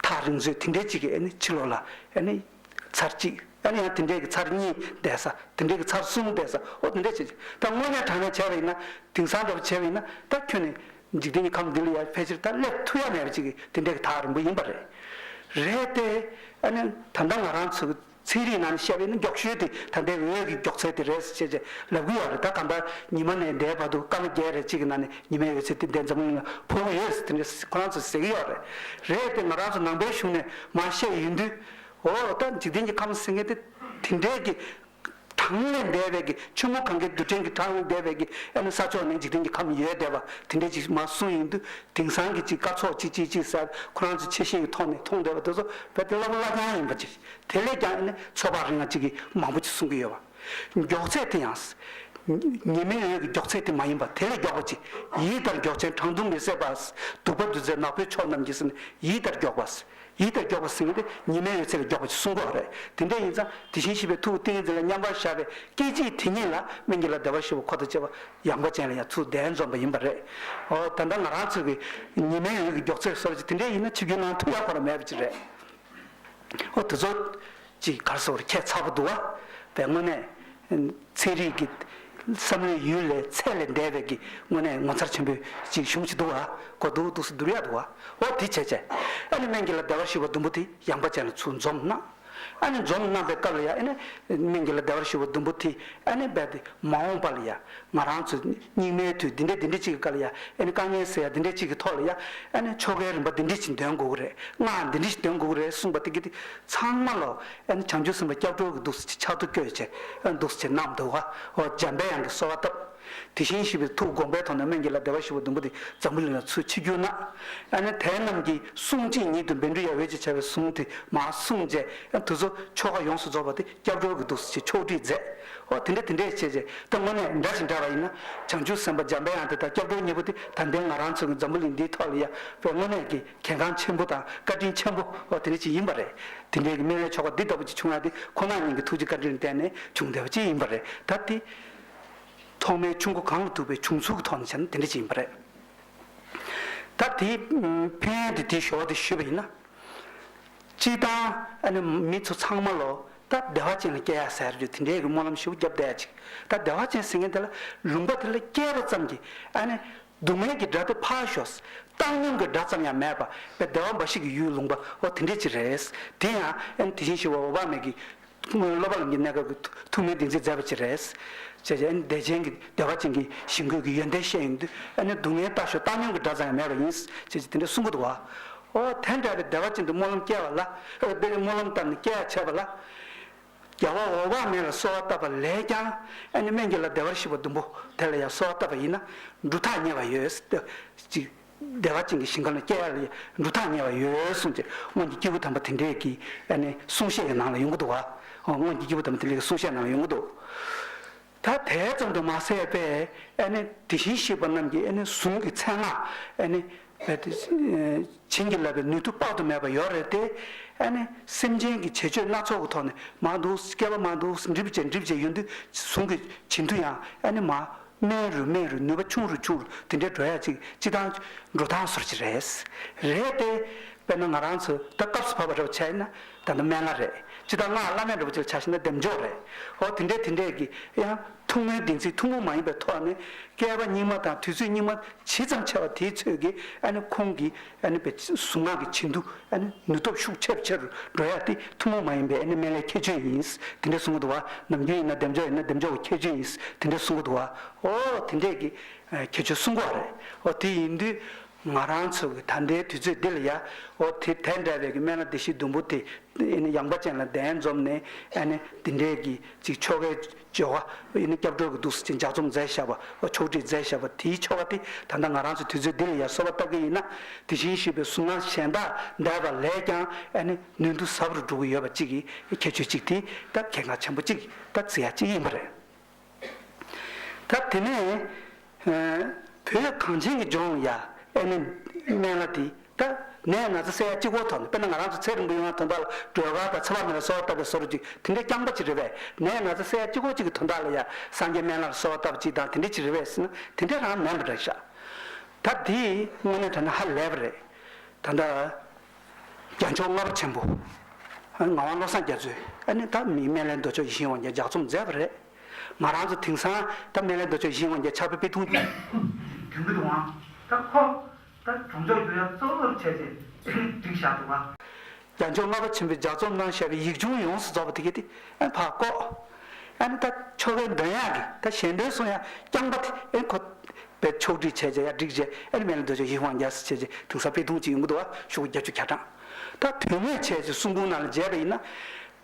ཐག་རིང་ཚོད་དེ་འདྲའི་ཅིག་གི་ཨ་ནི་ཕྱི་ལོགས་ལ་ཨ་ནི་ཚར་གཅིག་ཨ་ནི་ཡང་དེ་འདྲའི་གི་ཚར་གཉིས་བསྡད་ས། དེ་འདྲའི་གི་ཚར་གསུམ་བསྡད་ས། ཨོ་དེ་འདྲའི་ཅིག་ད་དངོས་གནས་དྲང་གནས་བྱས་པ་ཡིན་ན་དེང་སང་འདྲ་པོ་བྱས་པ་ཡིན་ན་ད་ཁྱོད་ནི་འཇིག་རྟེན་གྱི་ཁམས་འདི་ལ་ཡར་ཕལ་ཆེར་ད་སླེབས་ཐུབ་ཡ་མེད་པ་ཅིག་གི་དེ་འདྲའི་གི་ཐག་རིང་པོ་ཡིན་པ་རེད། རེད་དེ། ཨ་ནི་ད་ལྟ་ང་རང་ཚོ་གི་ཚན་རིག་ནང་ནས་བཤད་པའི་ནི་མགྱོགས་ཤོས་དེ་ད་ལྟའི་འོད་ཀྱི་མགྱོགས་ཚད་དེ་རེད་ཟེར་བྱས་བྱས་ལབ་གི་ཡོད་རེད། ད་གང་ལྟར་ཉི་མ་ནས་འདས་བར་དུ་སྐར་མ་བརྒྱད་རེ་གཅིག་གི་ནང་ནས་ཉི་མའི་འོད་ཚད་དེ་འདས་འཛམ་གླིང་ལ་ཕོག་གི་ཡོད་ཟེར་དེ་འདྲ་ཁོ་རང་ཚོས་ཟེར་གི་ཡོད་རེད། རེད་དེ་ང་རང་ཚོ་ནང་པའི་གཞུང་ནས་མར་བཤད་ཡོང་དུས། འོ་ད་འཇིག་རྟེན་གྱི་ཁམས་ཟེར་མཁན་དེ་དེ་འདྲའི་གི་གྲངས་ལས་འདས་པའི་གི་ཆུ་མོ་གངྒཱའི་རྡུལ་ཕྲན་གྱི་གྲངས་ལས་འདས་པའི་གི་ཨ་ནི་ས་ཕྱོགས་ནས་འཇིག་རྟེན་གྱི་ཁམས་ཡོད་བསྡད་པ་དེ་འདྲའི་ཅིག་མར་གསུངས་ཡོང་དུས། དེང་སང་གི་ཅིག་སྐར་ཚོགས་གཅིག་གཅིག་གཅིག་ཟེར་ཁོ་རང་ཚོ་ཆེ་ཤེལ་གྱི་ཐོག་ནས་མཐོང་བསྡད་པ་དེ་ཚོ་རྦད་དེ་སླ་པོ་སླ་རྐྱང་ཡིན་པ་ཅིག་དེ་ལས་ཀྱང་ཨ་ནི་ཚོད་དཔག་རིང་བ་ཅིག་གིས་མང་པོ་ཅིག་གསུང་གི་ཡོད་པ། མགྱོགས་ཚད་དེ་ཡང་། ཉི་མའི་འོད་ཀྱི་མགྱོགས་ཚད་དེ་མ་ཡིན་པ་དེ་ལས་མགྱོགས་པ་ཅིག་ཡིད་ལྟར་མགྱོགས་ཆེན་གྲང་འཐུང་མི་བཟད་པ། གདུག་པ་འདུལ་མཛད་ནག་པོའི་ཕྱོགས་རྣམས་ཀྱིས་ཟེར་ནས་ཡིད་ལྟར་མགྱོགས་པ། ཡིད་ལྟར་མགྱོགས་པ་ཟེར་མཁན་དེ་ཉི་མའི་འོད་ཚད་ལས་མགྱོགས་པ་ཅིག་གསུང་གི་ཡོད་རེད། དེ་འདྲ་ཡིན་ཙང་དེ་བཞིན་གཤེགས་པའི་ཐུགས་ཀྱི་ཏིང་ངེ་འཛིན་ལ་མཉམ་པར་བཞག་པའི་སྐད་ཅིག་དེ་ཉིད་ལ་སྨན་གྱི་བླ་བདེ་བར་གཤེགས་པ་འཁོར་དང་བཅས་པ་ཡངས་པ་ཅན་ལ་ཡང་ཚུར་གདན་འཛོམས་པ་ཡིན་པ་རེད། འོ་ད་ལྟ་ང་རང་ཚོ་གི་ཉི་མའི་འོད་ཀྱི་མགྱོགས་ཚད་སོགས་ཀྱི་དེ་འདྲ་ཡིན་ན་ཆིབས་བསྒྱུར་གནང་ཐུབ་ཡག་ཁོ་རང་མེད་པ་ཅིག་རེད། འོ་དེ་ཚོ་ཅིག་ག་རེ་ཟེར་ཁྱད་མཚར་པོ་འདུག་བ། དཔེ་དངོས་གནས་ཚན་རིག་གི་བསམ་བློའི་ཡུལ་ལས་ཚད་ལས་འདས་པའི་གི་དངོས་གནས་ངོ་མཚར་ཆེན་པོའི་ཅིག་གཞུང་ཞིག་འདུག་བ། གོ་འདུག་འདུག་སེ་བསྡུར་ཡག་འདུག་བ། འོ་དེ་བྱས་བྱས་ཨ་ནི་སྨན་གྱི་བླ་བདེ་བར་གཤེགས་པ་བདུན་པོ་དེ་ཡངས་པ་ཅན་ལ་ཚུར་འཛོམས་གནང་། ཨ་ནི་འཛོམས་གནང་པའི་སྐབས་ལ་ཡང་ཨ་ནི་སྨན་གྱི་བླ་བདེ་བར་གཤེགས་པ་བདུན་པོ་དེ་ཨ་ནི་རྦད་དེ་མ་འོངས་པ་ལ་ཡང་ང་རང་ཚོ་སྙིགས་མའི་དུས་འདི་འདྲ་འདི་འདྲ་ཅིག་གི་སྐབས་ལ་ཡང་ཨ་ནི་དཀའ་ངལ་སེལ་ཡག་འདི་འདྲ་ཅིག་གི་ཐོག་ལ་ཡང་ཨ་ནི་ཆོ་གའི་རིམ་པ་འདི་འདྲ་ཅིག་འདོན་དགོས་ཀྱི་རེད། སྔགས་འདི་འདྲ་ཅིག་འདོན་དགོས་ཀྱི་རེད་གསུངས་པ་དེ་གི་དེ་ཚང་མ་ལོ་ཨ་ནི་བྱང་ཆུབ་སེམས་དཔའ་སྐྱབས་འགྲོ་གི་འདུག་སེ་ཕྱག་ཏུ་བཀོད་བྱས་ཨ་ནི་འདུག་སེ་བྱས་གནང་འདུག་ག་འོ་འཇམ་པའི་དབྱངས་ཀྱིས་གསོལ་བ་བཏབ། དེ་བཞིན་གཤེགས་པའི་ཐུགས་དགོངས་པའི་ཐོག་ནས་སྨན་གྱི་བླ་བདེ་བར་གཤེགས་པ་བདུན་པོ་དེ་འཛམ་བུ་གླིང་ལ་ཚུར་ཆིབས་བསྒྱུར་གནང་། ཨ་ནི་དེ་རྣམས་ཀྱི་གསུང་གཅིག་ཉིད་དུ་བཻ་ཌཱུརྱ་འོད་ཅེས་བྱ་བའི་གཟུངས་དེ་མར་གསུངས་རྗེས་ཨ་དེ་ཚོ་ཆོ་ག་ཡོངས་སུ་རྫོགས་པ་དེ་སྐྱབས་འགྲོ་གི་འདུག་སེ་ཕྱོགས་སྒྲིག་མཛད། ཨོ་དེ་འདྲ་དེ་འདྲ་བྱས་རྗེས་ད་དངོས་གནས་འདྲ་ཞིག་འདྲ་བ་ཡིན་ན་བྱང་ཆུབ་སེམས་དཔའ་འཇམ་པའི་དབྱངས་དེ་དང་སྐྱབས་འགྲོ་གཉིས་པོ་དེ་ད་ལྟའི་ང་རང་ཚོ་གི་འཛམ་བུ་གླིང་འདིའི་ཐོག་ལ་ཡ་དཔེ་དངོས་གནས་ཀྱི་གལ་འགངས་ཆེན་པོ་དང་བཀའ་དྲིན་ཆེན་པོ་ཨོ་དེ་འདྲ་ཞིག་ཡིན་པ་རེད། དེ་འདྲའི་གི་སྨན་བླའི་ཆོ་ག་འདི་ལྟ་བུ་ཅིག་བྱུང་ཡ་དེ་ཁོང་རྣམ་གཉིས་ཀྱི་ཐུགས་རྗེ་བཀའ་དྲིན་ལ་བརྟེན་ནས་བྱུང་བསྡད་པ་ཅིག་ཡིན་པ་རེད། ད་དེ། ཐོག་མའི་ཆུ་མགོ་གངས་ལ་ཐུག་པའི་བྱུང་ཚུལ་གྱི་ཐོག་ནས་བྱས་ན་དེ་འདྲ་ཅིག་ཡིན་པ་རེད། ད་དེའི་ཕན་ཡོན་དེ་དེའི་ཞོར་དུ་ཞུས་པ་ཡིན་ན། སྤྱིར་བཏང་ཨ་ནི་མི་ཚོ་ཚང་མ་ལོ་ད་བདེ་བ་ཅན་ལ་སྐྱེ་ཡ་ཟེར་རྒྱུ་དེ་འདྲའི་གི་སྨོན་ལམ་ཞེ་པོ་བརྒྱབ་བསྡད་ཅིག་ད་བདེ་བ་ཅན་ཟེར་མཁན་དེ་ལ་ལུང་པ་དེ་ལ་སྐྱེས་པ་ཙམ་གྱིས་ཨ་ནི་སྡུག་བསྔལ་གྱི་སྒྲ་དེ་ཕར་ཞོག་བཏང་སྙོམས་ཀྱི་སྒྲ་ཙམ་ཡང་མེད་པ་བདེ་བ་འབའ་ཞིག་གི་ཡུལ་ལུང་པ་འོ་དེ་འདྲ་ཅིག་རེད། དེ་ཡང་ཨ་ནི་དེ་བཞིན་གཤེགས་པ་འོད་དཔག་མེད་ཀྱི། སློབ་པ་ལམ་གྱི་གནས་སྐབས་ཀྱི་ཐུགས་སྨོན་བདེན་ཚིག་མཛད་པ་ཅིག་རེད། ཅེས་བྱས་ནས་བདེ་ཆེན་གྱི་བདེ་བ་ཅན་གྱི་ཞིང་བཀོད་ཀྱི་ཡོན་ཏན་བཤད་ཡོང་དུས་ཨ་ནི་སྡུག་བསྔལ་ལྟ་ཞོག་བཏང་སྙོམས་ཀྱི་སྒྲ་ཙམ་ཡང་མེད་པ་ཡིན། ཅེས་བྱས་དེ་འདྲ་གསུང་གི་འདུག་བ། ཨོ་དེ་འདྲ་བའི་བདེ་བ་ཅན་དུ་སྨོན་ལམ་སྐྱེ་བ་ལ་ཨ་དཔེ་སྨོན་ལམ་བཏབ་ནས་སྐྱེ་ཡ་བྱས་པ་ལ། རྒྱལ་བ་འོད་དཔག་མེད་ལ་གསོལ་བ་བཏབ་པ་ལས་ཀྱང་ཨ་ནི་སྨན་གྱི་བླ་བདེ་བར་གཤེགས་པ་བདུན་པོ་དེ་ལ་ཡང་གསོལ་བ་བཏབ་པ་ཡིན་ན་འབྲུ་ཐག་ཉེ་བ་ཡོད་ཅིག་བདེ་བ་ཅན་གྱི་ཞིང་ཁམས་ལ་སྐྱེ་ཡ་ལ་འབྲུ་ཐག་ཉེ་བ་ཡོད་གསུངས་ཏེ་སྔོན་གྱི་སྐྱེས་བུ་དམ་པ་དེ་འདྲས་ཀྱི་ཨ་ནི་གསུང་བཤད་ཀྱི་ནང་ལ་ཡོང་གི་འདུག་བ། སྔོན་གྱི་སྐྱེས་བུ་དམ་པ་དེ་འདྲས་ཀྱི་གསུང་བཤད་ནང་ལ་ཡོང་གི་འདུག་ད་དེ་ཙམ་དུ་མ་ཟད་པས་ཨ་ནི་དེ་བཞིན་གཤེགས་པ་རྣམས་ཀྱི་ཨ་ནི་གཟུངས་ཀྱི་མཚན་སྔགས་ཨ་ནི་བྱིན་གྱིས་བརླབས་པའི་ནུས་མཐུ་དཔག་ཏུ་མེད་པ་ཡོད་རེད་དེ། ཨ་ནི་སེམས་ཅན་གྱི་བྱེད་སྤྱོད་སྣ་ཚོགས་ཀྱི་ཐོག་ནས་མར་འདུག་བསྐལ་པ་མར་འདུག་འགྲིབ་བྱས་འགྲིབ་བྱས་ཡོང་དུས་གཟུངས་ཀྱི་བྱིན་མཐུ་ཡང་ཨ་ནི་མར། དམན་རུ་དམན་རུ་ནུས་པ་ཆུང་རུ་ཆུང་རུ་དེ་འདྲའི་འགྲོ་ཡ་ཅིག་སྤྱི་བཏང་འགྲོ་སྟངས་ཟུར་ཅིག་རེད། རེད་དེ། དཔེར་ན་ང་རང་ཚོ་ད་སྐབས་སུ་བབས་པ་འདྲ་པོ་བྱས་ན་ད་ལྟ་སྨན་བླ་རེད། སྤྱི་བཏང་སྔགས་བླ་མེད་འདྲ་པོ་ཅིག་ལ་ཆ་བཞག་ན་བདེ་མཆོག་རེད། འོ་དེ་འདྲས་དེ་འདྲས་ཀྱི་ཡང་ཐུན་མོང་བདེན་ཚིག་ཐུན་མོང་མ་ཡིན་པའི་ཐོག་ནས་བསྐལ་པ་སྙིགས་མ་དང་དུས་ཚོད་སྙིགས་མ་ཇི་ཙམ་ཆེ་བ་དེའི་ཚོད་ཀྱིས་ཨ་ནི་ཁོང་གི་ཨ་ནི་པའི་གཟུངས་སྔགས་ཀྱི་བྱིན་མཐུ། ཨ་ནི་ནུས་སྟོབས་ཤུགས་ཆེ་རུ་ཆེ་རུ་འགྲོ་ཡ་དེ་ཐུན་མོང་མ་ཡིན་པའི་ཨ་ནི་སྨན་བླའི་ཁྱད་ཆོས་ཡིན། དེ་འདྲ་གསུང་གི་འདུག་བ། ནམ་རྒྱུན་ཡིན་ན་བདེ་མཆོག་ཡིན་ན་བདེ་མཆོག་གི་ཁྱད་ཆོས་ཡིན། དེ་འདྲ་གསུང་གི་འདུག་བ། ཨོ་དེ་འདྲས་ཀྱི་ཁྱད་ཆོས་གསུང་གི་ཡོད་རེད། ཨོ་དེ་ཡིན་དུས་ ང་རང་ཚོ་གི་ད་ལྟའི་དུས་ཚོད་འདི་ལ་ཡ། འོ་དེ་དེ་འདྲ་བའི་གི་སྨན་བླ་བདེ་གཤེགས་བདུན་པོ་དེ་ཨ་ནི་ཡངས་པ་ཅན་ལ་གདན་འཛོམས་ནས། ཨ་ནི་དེ་འདྲའི་གི་ཅིག་ཆོ་གའི་སྦྱོར་བ། ཨ་ནི་སྐྱབས་འགྲོ་གི་འདུག་སེ་ཅིག་ལྗགས་རྩོམ་མཛད་བཞག་པ། འོ་ཆོག་ཁྲིགས་མཛད་བཞག་པ་དེའི་ཆོ་ག་དེ་ད་ལྟ་ང་རང་ཚོ་དུས་ཚོད་འདི་ལ་ཡ་གསོལ་བ་བཏབ་ཀྱི་ཡིན་ན། དེ་བཞིན་གཤེགས་པའི་གཟུངས་སྔགས་གཞན་དག་བཟླས་པ་ལས་ཀྱང་ཨ་ནི་ནུས་མཐུ་ཟབ་རུ་འགྲོ་གི་ཡོད་པ་གཅིག་གི་ཁྱད་ཆོས་གཅིག་དེ་ད་གལ་འགངས་ཆེན་པོ་གཅིག་ད་བརྩི་ཡ་གཅིག་ཡིན་པ་རེད། ད་དེ་ནས་ཨ་བོད་གངས་ཅན་གྱི་ལྗོངས་ལ་ཡ་ཨ་ནི་སྨན་བླ་དེ་ད་ནད་ན་ཚ་སེལ་ཡ་གཅིག་པོ་ཐོག་ནས། དཔེར་ན་ང་རང་ཚོ་ཚེ་རིང་པོ་ཡོང་བ་དོན་དག་ལ་སྒྲོལ་དཀར་དང་ཚེ་དཔག་མེད་ལ་གསོལ་བ་བཏབ་པའི་བཟོ་འདྲ་ཅིག་དེ་འདྲའི་རྐྱང་པ་ཅིག་རེད་པས། ནད་ན་ཚ་སེལ་ཡ་གཅིག་པོ་གཅིག་གི་དོན་དག་ལ་ཡ་སངས་རྒྱས་སྨན་བླ་ལ་གསོལ་བ་བཏབ་པ་ཅིག་དང་དེ་འདྲ་ཅིག་རེད་པས་ཟེར་ན་དེ་འདྲ་རང་མིན་པ་འདྲ་ཤག་ད་དེ་དངོས་གནས་དྲང་གནས་ཧ་ལས་པ་རེད། ད་ལྟ་རྒྱལ་མཆོག་ལྔ་པ་ཆེན་པོ་ངག་དབང་བློ་བཟང་རྒྱ་མཚོས་ཨ་ནི་ད་མི་སྨན་བླའི་མདོ་ཆོག་ཡིད་བཞིན་དབང་རྒྱལ་ལྗགས་རྩོམ་མཛད་པ་རེད། ང་རང་ཚོ་དེང་སང་ད་སྨན་བླའི་མདོ་ཆོག་ཡིད་བཞིན་དབང་རྒྱལ་ཕྱག་དཔེ་དཔེ་ཐུང་གི་དོན་གྱི་དུ་དབང་ད་ཁོ་ད་གྲོང་ཆོག་བསྒྱུར་ཡ་གཙོ་བོར་བྱས་ཏེ་བསྒྲིགས་བཞག་འདུག་བ། རྒྱལ་མཆོག་ལྔ་པ་ཆེན་པོས་ལྗགས་རྩོམ་གནང་བཞག་པའི་ཡིག་ཆུང་ཡོངས་སུ་རྫོགས་པ་དེ་གས་དེ་ཨ་ཕར་བཀོག་ཨ་ནི་ད་ཆོ་གའི་འདོན་ཡག་གི་ད་ཞལ་འདོན་གསུང་ཡག་རྐྱང་པ་དེ་ཨ་ནི་ཁོ་པའི་ཆོག་སྒྲིག་བྱས་བྱས་ཡ་བསྒྲིགས་བྱས། ཨ་ནི་སྨན་བླའི་མདོ་ཆོག་ཡིད་དབང་རྒྱལ་ཟེར་བྱས་བྱས་དེང་སང་དཔེ་ཐུང་ཅིག་ཡོང་གི་འདུག་བ། ཤོག་བུ་བརྒྱད་ཅུ་གྱ་གྲངས། ད་དོན་དངོས་བྱས་བྱས་གསུང་འབུམ་ནང་ལ་མཇལ་བ་ཡིན་ན་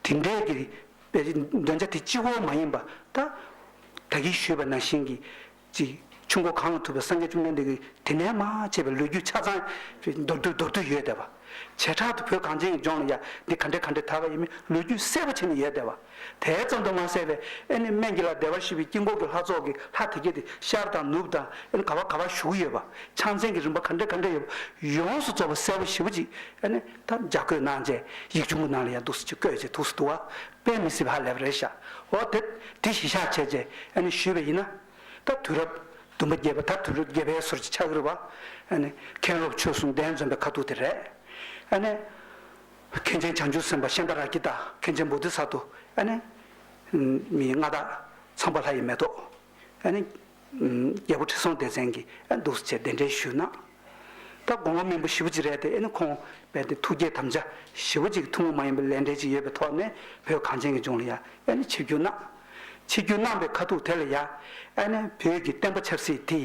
དེ་འདྲའི་གི་པའི་འདོན་ཆ་དེ་གཅིག་པོ་མ་ཡིན་པ། ད་ད་གིན་ཞུས་པ་ནང་བཞིན་གྱི་ཅིག་ཆུ་མགོ་གངས་ལ་ཐུག་པའི་སངས་རྒྱས་བཅོམ་ལྡན་འདས་ཀྱིས་དེ་ནས་མར་བྱས་པའི་ལོ་རྒྱུས་ཆ་ཚང་མདོར་བསྡུས་མདོར་བསྡུས་ཡོད་བསྡད་པ། བྱེ་བྲག་ཏུ་བོད་གངས་ཅན་གྱི་ལྗོངས་ལ་ཡ་འདི་ག་འདྲ་ག་འདྲ་དར་བ་ཡིན་མིན་ལོ་རྒྱུས་གསལ་པོ་བྱས་ནས་ཡོད་བསྡད་པ། དེ་ཙམ་དུ་མ་ཟད་པའི་ཨ་ནི་སྨན་གྱི་བླ་བདེ་བར་གཤེགས་པའི་དཀྱིལ་འཁོར་གྱི་ལྷ་ཚོགས་ཀྱི་ལྷ་དེ་གས་དེ་ཤར་དང་ནུབ་དང་ཨ་ནི་ག་བ་ག་བ་བཞུགས་ཡོད་པ། ཕྱག་མཚན་གྱི་རིམ་པ་ག་འདྲ་ག་འདྲ་ཡོད་པ་ཡོངས་སུ་རྫོགས་པ་གསལ་པོ་ཞེ་པོ་ཅིག་ཨ་ནི་ད་ལྗགས་བཀོད་གནང་བྱས་ཡིག་ཆུང་གི་ནང་ལ་ཡང་འདུག་སེ་ཅིག་བཀོད་བྱས་འདུག་སེ་འདུག་བ། དཔེ་མི་སྲིད་པ་ཧ་ལས་པ་རེད་ཤག་འོ་དེ་དེ་གཞི་བཞག་བྱས་བྱས་ཨ་ནི་ཞུས་པ་ཡིན་ན། ད་དུས་རབས་བདུན་པ་བརྒྱད་པ། ད་དུས་རབས་བརྒྱད་པའི་ཟུར་ཅིག་ཆགས་ཀྱི་རེད་བ། ཨ་ནི་མཁན་སློབ་ཆོས་གསུམ་གདན་འཛོམས་པའི་ཁ་ཐུག་དེ་རེད། ཨ་ནི་མཁན་ཆེན་བྱང་ཆུབ་སེམས་དཔའ་ཤཱནྟ་རཀྵི་ཏ། མཁན་ཆེན་བོ་དྷི་ས་ཏྭ། ཨ་ནི་མི་མངའ་བདག་ཚངས་པ་ལྷ་ཡི་མེ་ཏོག་ཨ་ནི་རྒྱལ་པོ་ཁྲི་སྲོང་ལྡེ་བཙན་གྱིས་ཨ་འདུག་སེ་བྱས་གདན་འདྲེན་ཞུས་གནང་། ད་དགོངས་པ་སྨིན་པོ་ཞེ་པོ་ཅིག་རེད་དེ། ཨ་ནི་ཁོང་རྦད་དེ་ཐུགས་བསྐྱེད་དམ་བཅའ་ཞེ་པོ་ཅིག་ཐུན་མོང་མ་ཡིན་པའི་ལས་འབྲེལ་ཅིག་ཡོད་པའི་ཐོག་ནས་བོད་གངས་ཅན་གྱི་ལྗོངས་ལ་ཡ་ཨ་ནི་ཆིབས་བསྒྱུར་གནང་། ཆིབས་བསྒྱུར་གནང་པའི་ཁ་ཐུག་དེ་ལ་ཡ་ཨ་ནི་བོད་ཀྱི་བསྟན་པ་ཆབ་སྲིད་དེ་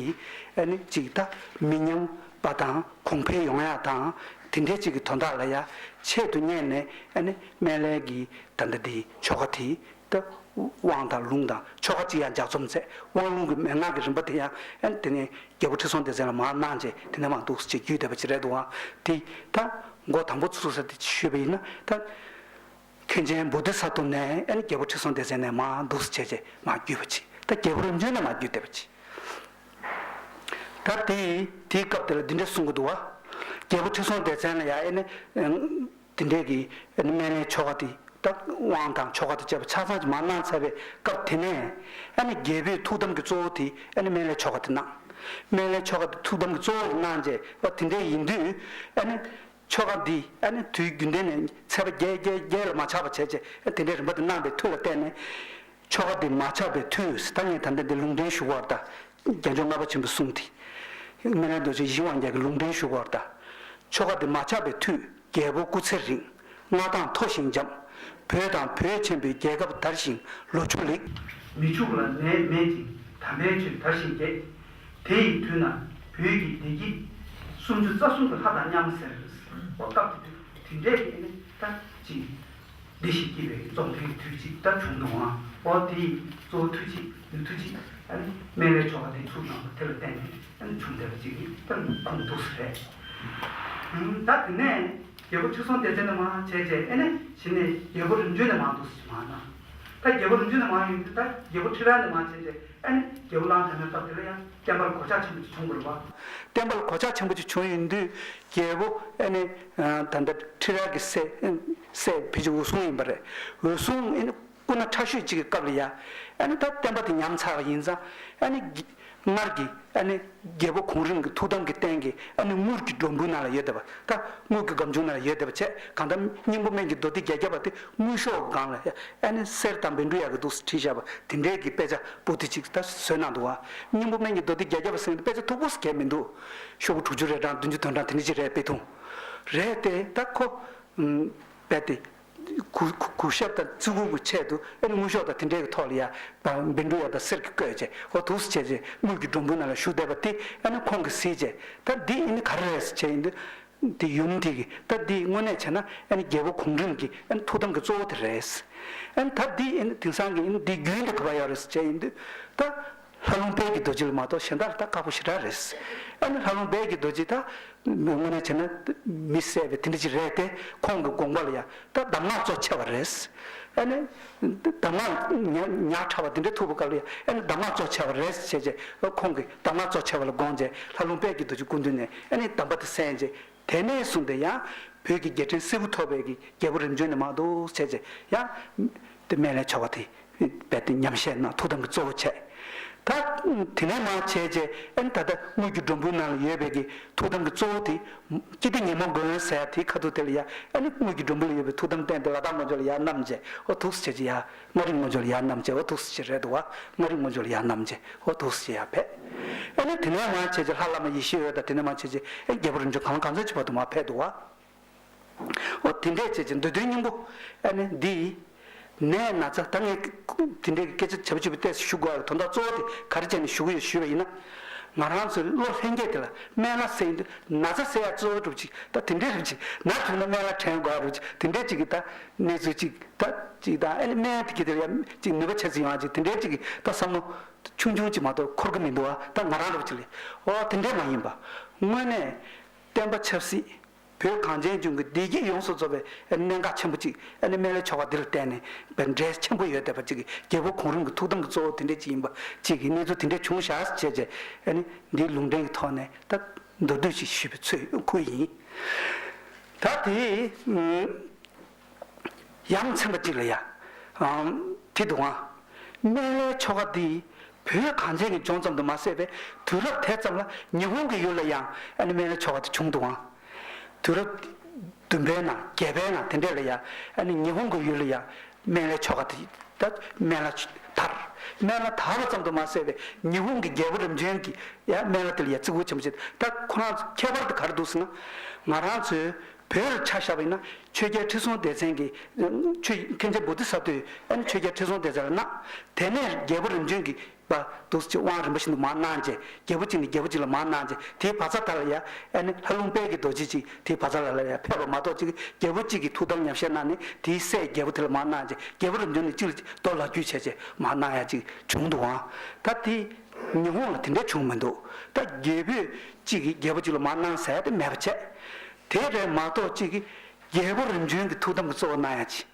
ཨ་ནི་ཅིག་ད་མི་ཉམས་པ་དང་གོང་འཕེལ་ཡོང་ཡ་དང་དེ་འདྲའི་ཅིག་གི་དོན་དག་ལ་ཡ་ཆེད་དུ་གཉེར་ནས་ཨ་ནི་སྨན་བླའི་གི་ད་ལྟ་འདི་ཆོ་ག་དེ། ད་དབང་དང་ལུང་དང་ཆོ་ག་ཅིག་ཡང་ལྗགས་རྩོམ་མཛད། དབང་ལུང་གི་མན་ངག་གི་རིམ་པ་དེ་ཡང་ཨ་ནི་དེ་ནས་རྒྱལ་པོ་ཁྲི་སྲོང་ལྡེ་བཙན་ལ་མར་གནང་བྱས་དེ་ནས་མར་འདུག་སེ་བརྒྱུད་བསྡད་པ་ཅིག་རེད་འདུག་ཨང་། དེ་ད་མགོ་དང་པོ་ཚུགས་ས་དེ་ཞུས་པ་ཡིན་ན། ད་མཁན་ཆེན་བོ་དྷི་ས་ཏྭ་ནས་ཨ་ནི་རྒྱལ་པོ་ཁྲི་སྲོང་ལྡེ་བཙན་ནས་མར་འདུག་སེ་བྱས་བྱས་མར་བརྒྱུད་པ་ཅིག་ད་རྒྱལ་པོ་རིམ་བྱོན་ནས་མར་བརྒྱུད་བསྡད་པ་ཅིག་ད་དེ་དེའི་སྐབས་དེ་ལ་འདི་འདྲ་གསུང་གི་འདུག་བ། རྒྱལ་པོ་ཁྲི་སྲོང་ལྡེ་བཙན་ལ་ཡང་ཨ་ནི། དེ་འདྲས་ཀྱི་ཨ་ནི་སྨན་བླའི་ཆོ་ག་དེ་ད་དབང་དང་ཆོ་ག་དང་བཅས་པ་ཆ་ཚང་ཅིག་མར་གནང་ཚར་བའི་སྐབས་དེ་ནས་ཨ་ནི་རྒྱལ་པོའི་ཐུགས་དམ་གྱི་གཙོ་བོ་དེ་ཨ་ནི་སྨན་བླའི་ཆོ་ག་དེ་གནང་། སྨན་བླའི་ཆོ་ག་དེ་ཐུགས་དམ་གྱི་གཙོ་བོ་གནང་རྗེས་པ་དེ་འདྲས་ཡིན་དུས་ཨ་ནི་ཆོ་ག་འདི་ཨ་ནི་དུས་རྒྱུན་ལྡན་ནས་ཚེས་པ་བརྒྱད་བརྒྱད་བརྒྱད་ལ་མ་ཆག་པ་བྱས་རྗེས་ཨ་དེ་འདྲས་རིམ་པ་དེ་གནང་པའི་མཐུ་ལ་བརྟེན་ནས། ཆོ་ག་འདི་མ་ཆག་པའི་མཐུས། ད་ངས་ད་ལྟ་འདི་ལུང་འདྲེན་ཞུ་བར་ད། རྒྱལ་མཆོག་ལྔ་པ་ཆེན་པོའི་གསུང་དེ། སྨན་བླའི་མདོ་ཆོག་ཡིད་བཞིན་དབང་རྒྱལ་གྱི་ལུང་འདྲེན་ཞུ་བར་ད། ཆོ་ག་འདི་མ་ཆག་པའི་མཐུས་རྒྱལ་པོ་སྐུ་ཚེ་རིང་། མངའ་ཐང་མཐོ་ཞིང་འཇམ། བོད་དང་བོད་ཆེན་པོའི་རྒྱལ་ཁབ་དར་ཞིང་ལོ་ཕྱུགས་ལེགས། མི་ཕྱུགས་ལ་ནད་མེད་ཅིང་དམ་པའི་ཆོས་དར་ཞིང་རྒྱས། དེ་ཡི་དུས་ན་བོད་ཀྱི་བདེ་སྐྱིད་སུམ་ཅུ་རྩ་གསུམ་གྱི་ལྷ་དང་མཉམ་ཟེར། འོ་སྐབས་དེ་དུས་དེ་འདྲའི་གི་ནི་ད་ཅིག་བདེ་ཞིང་སྐྱིད་པའི་རྫོགས་ལྡན་གྱི་དུས་གཅིག་ད་བྱུང་འདུག་ཨང་། འོ་དེ་ཡི་གཙོ་བོ་མཐུ་གཅིག་ནུས་མཐུ་གཅིག་ཨ་ནི་སྨན་བླའི་ཆོ་ག་དེ་ཚུགས་གནང་བ་དེ་ལ་བརྟེན་ནས་ཨ་ནི་བྱུང་བསྡད་པ་ཅིག་ད་ཁུངས་འདུག་ས་རེད། ད་དེ་ནས་རྒྱལ་པོ་ཁྲི་སྲོང་ལྡེ་བཙན་ནས་མར་བྱས་རྗེས་ཨ་ནི་གཞི་ནས་རྒྱལ་པོ་རིམ་བྱོན་ནས་མར་འདུག་སེ་མར་གནང་། ད་རྒྱལ་པོ་རིམ་བྱོན་ནས་མར་ཡོང་དུས་ད་རྒྱལ་པོ་ཁྲི་རལ་ནས་མར་བྱས་རྗེས་ཨ་ནི་རྒྱལ་པོ་གླང་དར་མའི་སྐབས་དེ་ལ་ཡང་བསྟན་པར་གོད་ཆག་ཆེན་པོ་ཅིག་བྱུང་བ་རེད་པ། བསྟན་པར་གོད་ཆག་ཆེན་པོ་ཅིག་བྱུང་ཡོང་དུས་རྒྱལ་པོ་ཨ་ནི་ད་ལྟ་ཁྲི་རལ་གྱི་སྲས་སྲས་ཕལ་ཆེར་འོད་སྲུང་ཡིན་པ་རེད། འོད་སྲུང་ཨ་ནི་སྐུ་ན་ཕྲ་ཤོས་གཅིག་གི་སྐབས་ལ་ཡ་ཨ་ནི་ད་བསྟན་པ་དེ་ཉམས་ཚར་བ་ཡིན་ཙང་ཨ་ནི་སྔར་གྱི་ཨ་ནི་རྒྱལ་པོ་གོང་རིམ་གྱི་ཐུགས་དམ་གྱི་རྟེན་གྱི་ཨ་ནི་དངུལ་གྱི་སྒྲོམ་བུའི་ནང་ལ་ཡོད་བསྡད་པ། ད་དངུལ་གྱི་སྒམ་ཆུང་ནང་ལ་ཡོད་བསྡད་པ་བྱས། གང་ལྟར་སྙིང་པོ་སྨན་གྱི་མདོ་སྡེ་བརྒྱད་བརྒྱ་པ་དེ་དངུལ་ཤོག་གི་སྒང་ལ་ཨ་ནི་གསེར་དང་བཻ་ཌཱུརྱ་གིས་འདུག་སེ་བྲིས་བཞག་པ་དེ་འདྲའི་གི་དཔེ་ཆ་པོ་ཏི་ཅིག་ད་བཟོས་གནང་འདུག་བ། སྙིང་པོ་སྨན་གྱི་མདོ་སྡེ་བརྒྱད་བརྒྱ་པ་ཟེར་མཁན་དེ་དཔེ་ཆ་མཐུག་པོ་ཟེར་གྱི་མི་འདུག་ཤོག་བུ་དྲུག་ཅུ་རེ་གྲངས་བདུན་ཅུ་དོན་གྲངས་དེ་འདྲ་ཅིག་རེད། དཔེ་ཐུང་རེད་དེ། ད་ཁོ་རྦད་དེ་ གུ་གུ་གུས་ཞབས་དང་བརྩི་བཀུར་གྱི་ཆེད་དུ་ཨ་ནི་དངུལ་ཤོག་དང་དེ་འདྲའི་གི་ཐོག་ལ་ཡ་བ་བཻ་ཌཱུརྱ་དང་གསེར་གྱིས་བརྐོས་བྱས། འོ་འདུག་སེ་བྱས་བྱས་དངུལ་གྱི་སྒྲོམ་བུའི་ནང་ལ་བཞུགས་བསྡད་པ་དེ་ཨ་ནི་ཁོང་གིས་གཟིགས་བྱས། ད་འདི་ཨ་ནི་ག་རེ་རེད་ཟེར་བྱས་ཡིན་དུས། དེ་ཡུམ་དེ་གི་ད་འདི་དངོས་གནས་བྱས་ན་ཨ་ནི་རྒྱལ་པོ་གོང་རིམ་གྱི་ཨ་ནི་ཐུགས་དམ་གྱི་གཙོ་བོ་དེ་རེད། ཨ་ནི་ད་འདི་ཨ་ནི་དེང་སང་གི་ཨ་ནི་འདི་རྒྱུན་དེ་ག་པར་ཡོད་རེད་ཟེར་བྱས་ཡིན་དུས། ད་ལྷ་ལུང་དཔལ་གྱི་རྡོ་རྗེ་ལ་མ་གཏོགས་གཞན་དག་ལ་ད་ཁག་པོ་ཞེ་དྲག་རེད། ཨ་ནི་ལྷ་ལུང་དཔལ་གྱི་རྡོ་རྗེ་ད་དངོས་གནས་བྱས་ན་མི་བསད་པའི་དེ་འདྲ་ཅིག་རེད་དེ། ཁོང་གི་དགོངས་པ་ལ་ཡ་ད་གདམས་ངག་གཙོ་ཆེ་བ་རེད། ཨ་ནི་གདམས་ངག་ཉག་ཉག་ཕྲ་བ་དེ་འདྲ་ཐུག་པའི་སྐབས་ལ་ཡ་ཨ་ནི་གདམས་ངག་གཙོ་ཆེ་བ་རེད་ཟེར་བྱས་བྱས། ཁོང་གིས་གདམས་ངག་གཙོ་ཆེ་བ་ལ་དགོངས་བྱས་ལྷ་ལུང་དཔལ་གྱི་རྡོ་རྗེ་སྐུ་མདུན་ནས་ཨ་ནི་གདམས་པ་དེ་གསན་བྱས། དེ་ནས་བཟུང་སྟེ་ཡང་བོད་ཀྱི་རྒྱལ་ཕྲན་སིལ་བུ་ཐོག་པའི་གི་རྒྱལ་པོ་རིམ་བྱོན་ནས་མར་འདུག་བྱས་བྱས་ཡང་དེ་སྨན་བླའི་ཆོ་ག་དེ་རྦད་དེ་ཉམས་བཞེས་གནང་། ཐུགས་དམ་གྱི་གཙོ་བོ་བྱས། ད་དེ་ནས་མར་བྱས་བྱས་ཨ་ནི་ད་ལྟ་དངུལ་གྱི་སྒྲོམ་བུའི་ནང་ལ་ཡོད་པའི་གི་ཐུགས་དམ་གྱི་གཙོ་བོ་དེ་ཀིརྟི་ཉོན་མོངས་མགོན་ཟེར་ཡ་དེའི་ཁ་ཐུག་དེ་ལ་ཡ་ཨ་ནི་དངུལ་གྱི་སྒྲོམ་བུ་ལ་ཡོད་པའི་ཐུགས་དམ་རྟེན་དེ་ལ་དྭགས་མངོན་སྤྱོད་ལ་ཡར་བསྣམས་བྱས། འོ་འདུག་སེ་བྱས་བྱས་ཡ་མངའ་རིས་མངོན་སྤྱོད་ལ་ཡར་བསྣམས་བྱས། འོ་འདུག་སེ་བྱས་རེད་འདུག་བ། མངའ་རིས་མངོན་སྤྱོད་ལ་ཡར་བསྣམས་བྱས། འོ་འདུག་སེ་བྱས་ཡར་ཕེབས། ཨ་ནི་དེ་ནས་མར་བྱས་བྱས་ལྷ་བླ་མ་ཡེ་ཤེས་འོད་དང་དེ་ནས་མར་བྱས་བྱས་ཨེ་རྒྱལ་པོ་རིམ་བྱོན་གང་ལ་གང་འཚམ་ཅིག་བར་དུ་མར་ཕེབས་འདུག་བ། འོ་དེ་འདྲས་བྱས་བྱས་མདོ་དོན་སྙིང་པོ་ཨ་ནི་འདི། ནད་ན་ཚ་ད་ངས་དེ་འདྲས་ཀྱི་སྐད་ཆ་བྱ་བ་བྱེད་པའི་ལྟས་སུ་ཞུ་དགོས་ཡ་གི་དོན་དག་གཙོ་བོ་དེ་ག་རེ་བྱས་ནས་ཞུ་གི་ཡོད་ཞུས་པ་ཡིན་ན། ང་རང་ཚོའི་བློ་ལྷན་སྐྱེས་དེ་ལ་སྨན་བླ་ཟེར་ཡིན་དུས་ན་ཚ་སེལ་ཡ་གཙོ་བོ་འགྲུབ་ཅིག་ད་དེ་འདྲས་རུབ་ཅིག་ན་བྱུང་ན་སྨན་བླ་དྲན་དགོས་ཡ་རུབ་ཅིག་དེ་འདྲས་ཅིག་གི་ད་གནས་ཚུལ་ཅིག་ད་ཅིག་ད་ཨ་ནི་སྨན་དེ་གི་དེ་ལ་ཡ་ཅིག་ནུས་པ་ཆེ་ཙམ་ཡོང་ཡ་ཅིག་དེ་འདྲས་ཅིག་གི་ད་བསམ་བློ་ཆུང་ཆུང་ཅིག་མ་གཏོགས་འཁོར་གི་མི་འདུག་བ། ད་ང་རང་རུབ་ཅིག་ལས་འོ་དེ་འདྲས་མ་ཡིན་པ། དངོས་གནས་བསྟན་པ་ཆབ་སྲིད། བོད་གངས་ཅན་ལྗོངས་ཀྱི་བདེ་སྐྱིད་ཡོངས་སུ་རྫོགས་པའི་གནད་འགག་ཆེན་པོ་གཅིག་ཨ་ནི་སྨན་བླའི་ཆོ་ག་འདི་ལ་བརྟེན་ནས་པའི་འབྲས་ཆེན་པོ་ཡོད་བསྡད་པ་གཅིག་གི་རྒྱལ་པོ་གོང་རིམ་གྱི་ཐུགས་དམ་གྱི་གཙོ་བོ་དེ་འདྲས་ཅིག་ཡིན་པ་གཅིག་གི་གནས་ཚུལ་དེ་འདྲས་བྱུང་བཞག་ཟེར་བྱས་བྱས་ཨ་ནི་འདིའི་ལུང་འདྲེན་གྱི་ཐོག་ནས་ད་མདོར་བསྡུས་ཤིག་ཞུས་པའི་ཚུལ་ཁུལ་ཡིན། ད་དེ་ཡ་མཚན་པ་གཅིག་ལ་ཡ་དེ་འདུག་ཨང་། སྨན་བླའི་ཆོ་ག་འདི་བོད་གངས་ཅན་གྱི་ལྗོངས་ཙམ་དུ་མ་ཟད་པའི་དུས་རབས་དེ་ཙམ་ལ་ཉི་ཧོང་གི་ཡུལ་ལ་ཡང་ཨ་ནི་སྨན་བླའི་ཆོ་ག་དེ་བྱུང་འདུག་ཨང་། དུས་རབས་བདུན་པའི་ནང་བརྒྱད་པའི་ནང་དེ་འདྲས་ལ་ཡ་ཨ་ནི་ཉི་ཧོང་གི་ཡུལ་ལ་ཡ་སྨན་བླའི་ཆོ་ག་དེ་ད་སྨན་བླ་དར། སྨན་བླ་དར་བ་ཙམ་དུ་མ་ཟད་པའི་ཉི་ཧོང་གི་རྒྱལ་པོ་རིམ་བྱོན་གྱི་ཡ་སྨན་བླ་དེ་ལ་ཡ་བརྩི་བཀུར་ཆེན་པོ་བྱེད། ད་ཁོ་རང་ཚོ་ཁྱད་པར་དེ་ག་རེ་འདུག་ཟེར་ན། ང་རང་ཚོའི་བོད་ལ་ཆ་བཞག་པ་ཡིན་ན་ཆོས་རྒྱལ་ཁྲི་སྲོང་ལྡེ་བཙན་གྱི་ཆོས་མཁན་ཆེན་བོ་དྷི་ས་ཏྭས་ཨ་ནི་ཆོས་རྒྱལ་ཁྲི་སྲོང་ལྡེ་བཙན་ལ་གནང་། དེ་ནས་རྒྱལ་པོ་རིམ་བྱོན་གྱིས་པ་འདུག་སེ་དབང་རིམ་པ་བཞིན་དུ་མར་གནང་བྱས། རྒྱལ་པོ་གཅིག་ནས་རྒྱལ་པོ་གཅིག་ལ་མར་གནང་བྱས། དེའི་བར་མཚམས་དག་ལ་ཡ་ཨ་ནི་ལྷ་ལུང་དཔལ་གྱི་རྡོ་རྗེ་གཅིག་དེའི་བར་མཚམས་ལ་ལ་ཡ་ཕེབས་པ་མ་གཏོགས་གཅིག་རྒྱལ་པོ་གཅིག་གིས་ཐུགས་དམ་ཉམས་བཞེས་གནང་ནས་དེའི་སྲས་རྒྱལ་པོ་དེ་ལ་མར་གནང་བྱས། རྒྱལ་པོ་རིམ་བྱོན་ནས་གཅིག་ལ་གཅིག་རྡོ་ལག་བརྒྱུད་བྱས་བྱས་མར་གནང་ཡ་གཅིག་བྱུང་འདུག་ཨང་། ད་དེ་ཉི་ཧོང་ལ་དེ་འདྲ་བྱུང་མི་འདུག་ད་རྒྱལ་པོས་གཅིག་གིས་རྒྱལ་པོ་གཅིག་ལ་མར་གནང་ཟེར་ཡ་དེ་མེད་པ་བྱས། དེ་རེད་མ་གཏོགས་གཅིག་གིས་རྒྱལ་པོ་རིམ་བྱོན་གྱི་ཐུགས་དམ་གྱི་གཙོ་བོ་གནང་ཡ་ཅིག་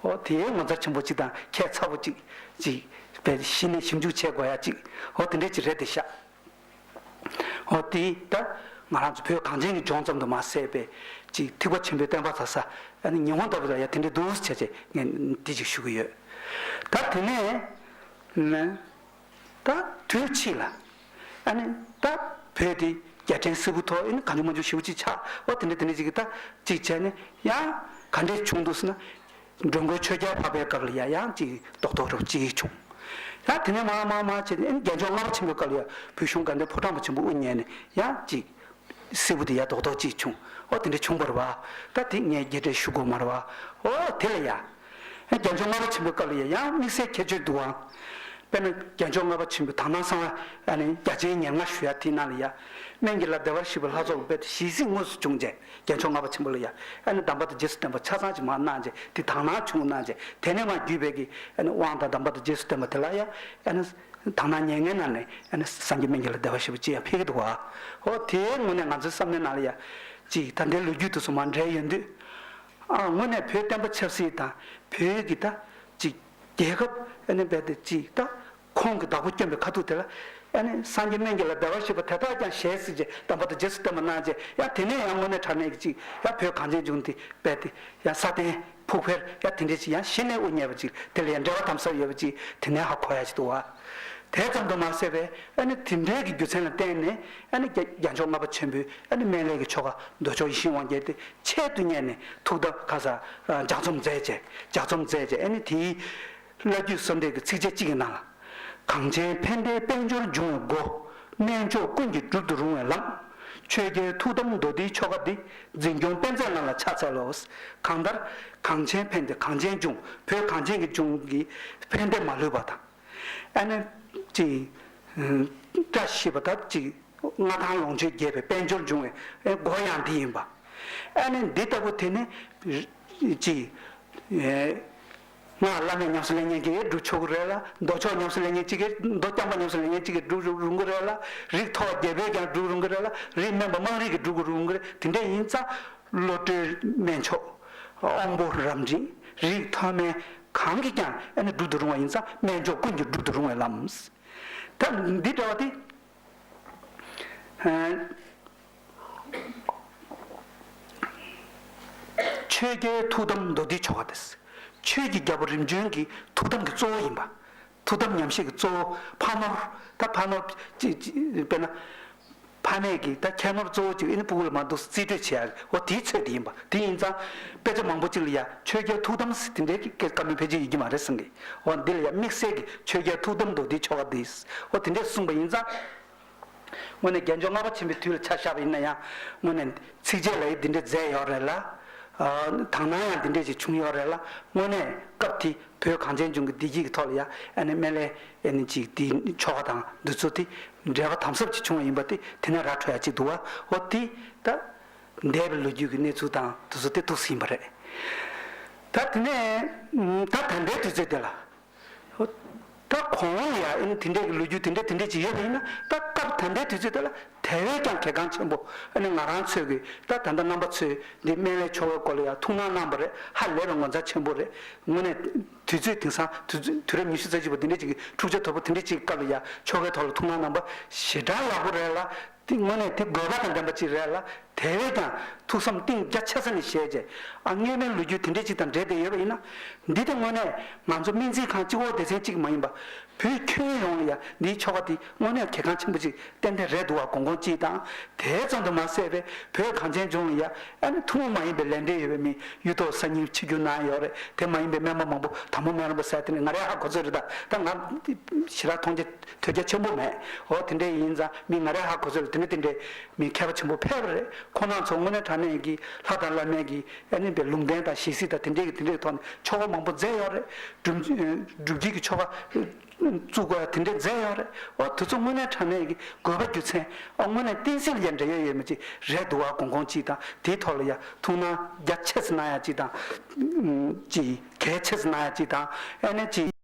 འོ་དེའི་ངོ་མཚར་ཆེན་པོ་གཅིག་དང་ཁྱད་མཚར་པོ་གཅིག་ཅིག་དཔེ་གཞི་ནས་ཞིབ་འཇུག་བྱེད་དགོས་ཡ་གཅིག་འོ་དེ་འདྲ་ཅིག་རེད་དེ་ཤག་འོ་དེ་ད་ང་རང་ཚོ་བོད་གངས་ཅན་གྱི་ལྗོངས་ཙམ་དུ་མ་ཟད་པའི་ཅིག་ཐེག་པ་ཆེན་པོའི་བསྟན་པ་དར་ས་ཨ་ནི་ཉི་ཧོང་ལྟ་བུ་ལ་ཡ་དེ་འདྲ་འདུག་ཟེར་བྱས་ངས་འདི་ཅིག་ཞུ་གི་ཡོད། ད་དེ་ནས་ད་དུས་ཕྱིས་ལ། ཨ་ནི་ད་བོད་དེ་རྒྱལ་ཕྲན་སིལ་བུ་ཐོག་ཨ་ནི་གང་བྱུང་མང་བྱུང་ཞེ་པོ་ཅིག་ཆགས། འོ་དེ་འདྲ་དེ་འདྲ་ཅིག་གི་ད་ཅིག་བྱས་ནས་ཡང་ག་འདྲས་བྱུང་འདུག་ཟེར་ན། འགྲོ་མགོན་ཆོས་རྒྱལ་འཕགས་པའི་སྐབས་ལ་ཡ་ཡང་ཅིག་རྡོག་རྡོག་རུ་ཅིག་བྱུང་། ཡང་དེ་ནས་མར་མར་མར་བྱས་ནས་ཨ་ནི་རྒྱལ་མཆོག་ལྔ་པ་ཆེན་པོའི་སྐབས་ལ་ཡ་བོད་གཞུང་དགའ་ལྡན་ཕོ་བྲང་པ་ཆེན་པོ་དབུ་བརྙེས་ནས་ཡང་ཅིག་སིལ་བུ་དེ་ཡ་རྡོག་རྡོག་ཅིག་བྱུང་། ཨོ་དེ་འདྲ་བྱུང་བ་རེད་བ། ད་དེ་ངས་རྒྱས་འགྲེལ་ཞུ་དགོས་མ་རེད་བ། ཨོ་དེ་ལ་ཡ། རྒྱལ་མཆོག་ལྔ་པ་ཆེན་པོའི་སྐབས་ལ་ཡ་ཡང་དམིགས་བསལ་ཁྱད་ཆོས་འདུག་ཨང་། དཔེར་ན་རྒྱལ་མཆོག་ལྔ་པ་ཆེན་པོའི་དག་སྣང་གསང་བ་ཨ་ནི་རྒྱ་ཆེན་ཉེར་ལྔ་ཞུ་ཡ་དེའི་ནང་ལ་ཡ། སྨན་གྱི་བླ་བདེ་བར་གཤེགས་པའི་ལྷ་ཚོགས་ཀྱི་དཔལ་དེ་ཞལ་གཟིགས་དངོས་སུ་བྱུང་རྗེས་རྒྱལ་མཆོག་ལྔ་པ་ཆེན་པོ་ལ་ཡ་ཨ་ནི་གདམས་པ་དང་རྗེས་སུ་བསྟན་པ་ཆ་ཚང་ཅིག་མར་གནང་རྗེས་དེ་དག་སྣང་བྱུང་གནང་རྗེས་དེ་ནས་མར་བརྒྱུད་པའི་གི་ཨ་ནི་དབང་དང་གདམས་པ་དང་རྗེས་སུ་བསྟན་པ་དེ་ལ་ཡ་ཨ་ནི། དག་སྣང་ཉེར་ལྔའི་ནང་ནས་ཨ་ནི་སངས་རྒྱས་སྨན་གྱི་བླ་བདེ་བར་གཤེགས་པ་ཅིག་ཡང་ཕེབས་ཀྱི་འདུག་བ། ཨོ་དེའི་ངོས་ནས་ང་ཚོའི་བསམ་བློའི་ནང་ལ་ཡ། ཅིག་ད་ལྟའི་ལོ་རྒྱུས་དེ་ཚོ་མར་འབྲེལ་ཡོང་དུས། ཨ་དངོས་གནས་བོད་བསྟན་པ་ཆབ་སྲིད་དང་བོད་ཀྱི་ད་ཅིག་རྒྱལ་ཁབ་ཨ་ནི་རྦད་དེ་ཅིག་ད་ཁོང་གི་བདག་པོ་བསྐྱོན་པའི་ཁ་ཐུག་དེ་ལ་ཨ་ནི་སངས་རྒྱས་སྨན་གྱི་བླ་བདེ་བར་གཤེགས་པ་དེ་དག་ཀྱང་ཞལ་གཟིགས་རྗེས་གདམས་པ་དང་རྗེས་སུ་བསྟན་པ་གནང་རྗེས་ཡང་དེ་ནས་ཡང་དངོས་གནས་དྲང་གནས་ཀྱི་ཅིག་ཡང་བོད་གངས་ཅན་ལྗོངས་འདི་རྦད་དེ་ཡང་སྲ་བརྟན། ཕུགས་འཕེར་ཡ་དེ་འདྲས་ཅིག་ཡང་གཞི་ནས་དབུ་བརྙེས་པ་ཅིག་དེ་ལ་ཡང་འབྲེལ་བ་དམ་ཟབ་ཡོད་པ་ཅིག་དེ་ནས་ཧ་གོ་ཡ་ཅིག་འདུག་བ། དེ་ཙམ་དུ་མ་ཟད་པའི་ཨ་ནི་དེ་འདྲའི་གི་རྒྱུ་མཚན་ལ་བརྟེན་ནས་ཨ་ནི་རྒྱ་རྒྱལ་མཆོག་ལྔ་པ་ཆེན་པོས་ཨ་ནི་སྨན་བླའི་གི་ཆོ་ག་མདོ་ཆོག་ཡིད་བཞིན་དབང་རྒྱལ་དེ་ཆེད་དུ་གཉེར་ནས་ཐུགས་དམ་ཁ་ས་ལྗགས་རྩོམ་མཛད་བྱས་ལྗགས་རྩོམ་མཛད་བྱས་ཨ་ནི་དེའི་བླ་བརྒྱུད་གསོལ་འདེབས་ཀྱི་ཚིགས་བཅད་གཅིག་གི་ནང་ལ། གངས་ཅན་ཕན་བདེའི་དཔལ་འབྱོར་འབྱུང་བའི་སྒོ། སྨན་མཆོག་ཀུན་གྱིས་བསྒྲུབ་ཏུ་རུང་བའི་ལམ། ཆོས་རྒྱལ་ཐུགས་དམ་མདོ་སྡེའི་ཆོ་ག་འདི། འཛིན་སྐྱོང་དཔལ་མཛད་རྣམས་ལ་ཕྱག་འཚལ་ལོ། གང་ལྟར་གངས་ཅན་ཕན་བདེ་གངས་ཅན་ལྗོངས། བོད་གངས་ཅན་གྱི་ལྗོངས་ཀྱི་ཕན་བདེ་མ་ལུས་པ་དང་། ཨ་ནི་ཅིག་བཀྲ་ཤིས་པ་དང་ཅིག་མངའ་ཐང་ལོངས་སྤྱོད་རྒྱས་པའི་དཔལ་འབྱོར་འབྱུང་བའི་སྒོ་ཡང་འདི་ཡིན་པ། ཨ་ནི་འདི་ལྟ་བུ་དེ་ནི་ཅིག་སྔགས་བླ་མེད་ཉམས་སུ་ལེན་མཁན་གྱིས་སྒྲུབ་ཆོག་གི་རེད་ལ། མདོ་ཆོག་ཉམས་སུ་ལེན་མཁན་གཅིག་གིས། མདོ་རྐྱང་པ་ཉམས་སུ་ལེན་མཁན་གཅིག་གིས་སྒྲུབ་རུང་གི་རེད་ལ། རིགས་མཐོ་བ་རྒྱལ་པོས་ཀྱང་སྒྲུབ་རུང་གི་རེད་ལ། རིགས་དམན་པ་དམངས་རིགས་ཀྱིས་སྒྲུབ་རུང་གི་རེད། དེ་འདྲ་ཡིན་ཙང་བློ་གྲོས་དམན་མཆོག་དབང་པོ་རབ་འབྲིང་། རིགས་མཐོ་དམན་གང་གིས་ཀྱང་ཨ་ནི་སྒྲུབ་ཏུ་རུང་བ་ཡིན་ཙང་དམན་མཆོག་ཀུན་གྱིས་སྒྲུབ་ཏུ་རུང་བའི་ལམ། ད་འདི་འདྲ་བ་དེ། ཆོས་རྒྱལ་ཐུགས་དམ་མདོ་སྡེའི་ཆོ་ག་དེ། ཆོས་ཀྱི་རྒྱལ་པོ་རིམ་བྱོན་གྱི་ཐུགས་དམ་གྱི་གཙོ་བོ་ཡིན་པ། ཐུགས་དམ་ཉམས་བཞེས་ཀྱི་གཙོ་བོ་ཕ་ནོར། ད་ཕ་ནོར་ཅི་ཅི་དཔེར་ན། ཕ་མེས་ཀྱིས་ད་ཁྱད་ནོར་གཙོ་བོ་གཅིག་ཨ་ནི་སྤུ་གུ་ལ་མར་འདུག་རྩིས་སྤྲོད་བྱེད་ཡག་འོ་དེའི་ཚོད་དེ་ཡིན་པ། དེ་ཡིན་ཙང་དཔེ་ཆ་མང་པོ་གཅིག་ལ་ཡ་ཆོས་རྒྱལ་ཐུགས་དམ་ཟེར་དེ་འདྲའི་བཀའ་མོལ་ཕལ་ཆེར་ཡོད་ཀྱི་མ་རེད་བསམ་གི། འོ་འདི་ལ་ཡ་དམིགས་བསལ་གྱི་ཆོས་རྒྱལ་ཐུགས་དམ་མདོ་སྡེའི་ཆོ་ག་འདི། འོ་དེ་འདྲས་གསུངས་པ་ཡིན་ཙང་། དངོས་གནས་རྒྱལ་མཆོག་ལྔ་པ་ཆེན་པོའི་དུས་ལ་ཆ་བཞག་པ་ཡིན་ན་ཡང་། དངོས་གནས་ཚིགས་བཅད་ལ་ཡི་འདི་འདྲས་མཛད་ཡོད་རེད་ལ། ཨ་དག་སྣང་ཡང་འདི་འདྲས་ཅིག་བྱུང་ཡོད་རེད་ལ། དངོས་གནས་སྐབས་དེ་བོད་གངས་ཅན་ལྗོངས་ཀྱི་བདེ་སྐྱིད་ཀྱི་ཐོག་ལ་ཡ་ཨ་ནི་སྨན་བླའི་ཨ་ནི་ཅིག་དེའི་ཆོ་ག་དང་འདི་ཚོ་དེ་འབྲེལ་བ་དམ་ཟབ་ཅིག་བྱུང་བ་ཡིན་པ་དེ་དེ་ནས་ར་འཕྲོད་ཡ་ཅིག་འདུག་བ། འོ་དེ་ད་འདས་པའི་ལོ་རྒྱུས་ཀྱི་གནས་ཚུལ་དང་འདི་ཚོ་དེ་ཐུགས་སུ་ཡིན་པ་རེད། ད་དེ་ནས་ད་ད་ལྟའི་དུས་ཚོད་དེ་ལ། ད་གོང་ལ་ཡང་ཨ་ནི་དེ་འདྲས་ཀྱི་ལོ་རྒྱུས་དེ་འདྲས་དེ་འདྲས་ཅིག་ཡོད་པ་ཡིན་ན། ད་སྐབས་ད་ལྟའི་དུས་ཚོད་དེ་ལ་དེ་བས་ཀྱང་གལ་འགངས་ཆེན་པོ་ཨ་ནི་ང་རང་ཚོས་ཀྱི་ད་ད་ལྟ་རྣམ་པ་ཚོས་འདི་སྨན་བླའི་ཆོ་གའི་སྐོར་ལ་ཡང་ཐུགས་སྣང་གནང་བ་རེད། ཧ་ལས་པའི་ངོ་མཚར་ཆེན་པོ་རེད། དངོས་གནས་དུས་ཚོད་དེང་སང་དུས་ཚོད་དུས་རབས་ཉི་ཤུ་རྩ་གཅིག་པ་འདི་འདྲས་ཅིག་གི་འཁྲུག་ཆ་དོད་པོ་དེ་འདྲས་ཅིག་གི་སྐབས་ལ་ཡང་ཆོ་གའི་ཐོག་ལ་ཐུགས་སྣང་གནང་བ་ཞེ་དྲག་ཡག་པོ་རེད་ལ། དེ་དངོས་གནས་དེ་དགོས་པ་དང་ལྡན་པ་ཅིག་རེད་ལ། དེ་བས་ཀྱང་ཐུགས་བསམ་གཏིང་རྒྱ་ཆེ་ས་ནས་བཞེས་རྗེས་ཨ་སྔོན་མའི་ལོ་རྒྱུས་དེ་འདྲས་ཅིག་དང་འབྲེལ་ཏེ་ཡོད་པ་ཡིན་ན། འདི་དེ་དངོས་གནས་ང་ཚོ་སྨན་རྩིས་ཁང་གཅིག་པོ་སྡེ་ཚན་གཅིག་མ་ཡིན་པ། བོད་ཁྱོན་ཡོངས་ལ་ཡ་འདིའི་ཆོ་ག་དེ་དངོས་གནས་གལ་འགངས་ཆེན་པོ་ཅིག་ཏན་ཏན་རེད་འདུག་བ། དགོངས་དགོངས་གཅིག་དང་། དེ་ཙམ་དུ་མ་ཟད་པའི་བོད་གངས་ཅན་ལྗོངས་ལ་ཡ་ཨ་ནི་ཐུན་མོང་མ་ཡིན་པའི་ལས་འབྲེལ་ཡོད་པའི་མི་གཡུ་ཐོག་ས་རྙིང་ཆིབས་བསྒྱུར་གནང་ཡོད་རེད། དེ་མ་ཡིན་པའི་སྨན་པ་མང་པོ་དྭགས་མོ་སྨན་རམས་པ་ཟེར་དེ་ནི་ང་རའི་ཧ་གོ་ཚོད་རེད། ད་ད་ང་ཞེ་དྲག་མཐོང་རྒྱ་ཐོས་རྒྱ་ཆེན་པོ་མེད། འོ་དེ་འདྲས་ཡིན་ཙང་མི་ང་རའི་ཧ་གོ་ཚོད་ལ་དེ་འདྲས་དེ་འདྲས་མི་མཁས་པ་ཆེན་པོ་ཕེབས་པ་རེད། ཁོང་རྣམ་ཚོ་དངོས་གནས་དྲང་གནས་ཀྱི་ལྷ་དང་བླ་མའི་གི་ཨ་ནི་པའི་ལུང་བསྟན་དང་ཞལ་གཟིགས་དང་དེ་འདྲས་ཀྱི་དེ་འདྲས་ཐོག་ནས་ཆོ་ག་མང་པོ་མཛད་ཡོད་རེད། སྒྲུབ་སྒྲུབ་བརྒྱུད་ཀྱི་ཆོ་ག་བཙུགས་དགོས་དེ་འདྲས་མཛད་ཡོད་རེད། འོ་དེ་ཚོ་དངོས་གནས་དྲང་གནས་ཀྱི་དགོས་པ་རྒྱུ་མཚན་ཨ་དངོས་གནས་བསྟན་སྲིད་ལ་ཡང་འབྲེལ་ཡོད་ཡོད་མ་ཅིག་རེད་འདུག་བ། དགོངས་དགོངས་གཅིག་དང་དེའི་ཐོག་ལ་ཡང་ཐུགས་སྣང་རྒྱ་ཆེ་ཙམ་གནང་ཡ་གཅིག་དང་། ཅིག་གལ་ཆེ་ཙམ་གནང་ཡ་གཅིག་དང་ཨ་ནི་ཅིག་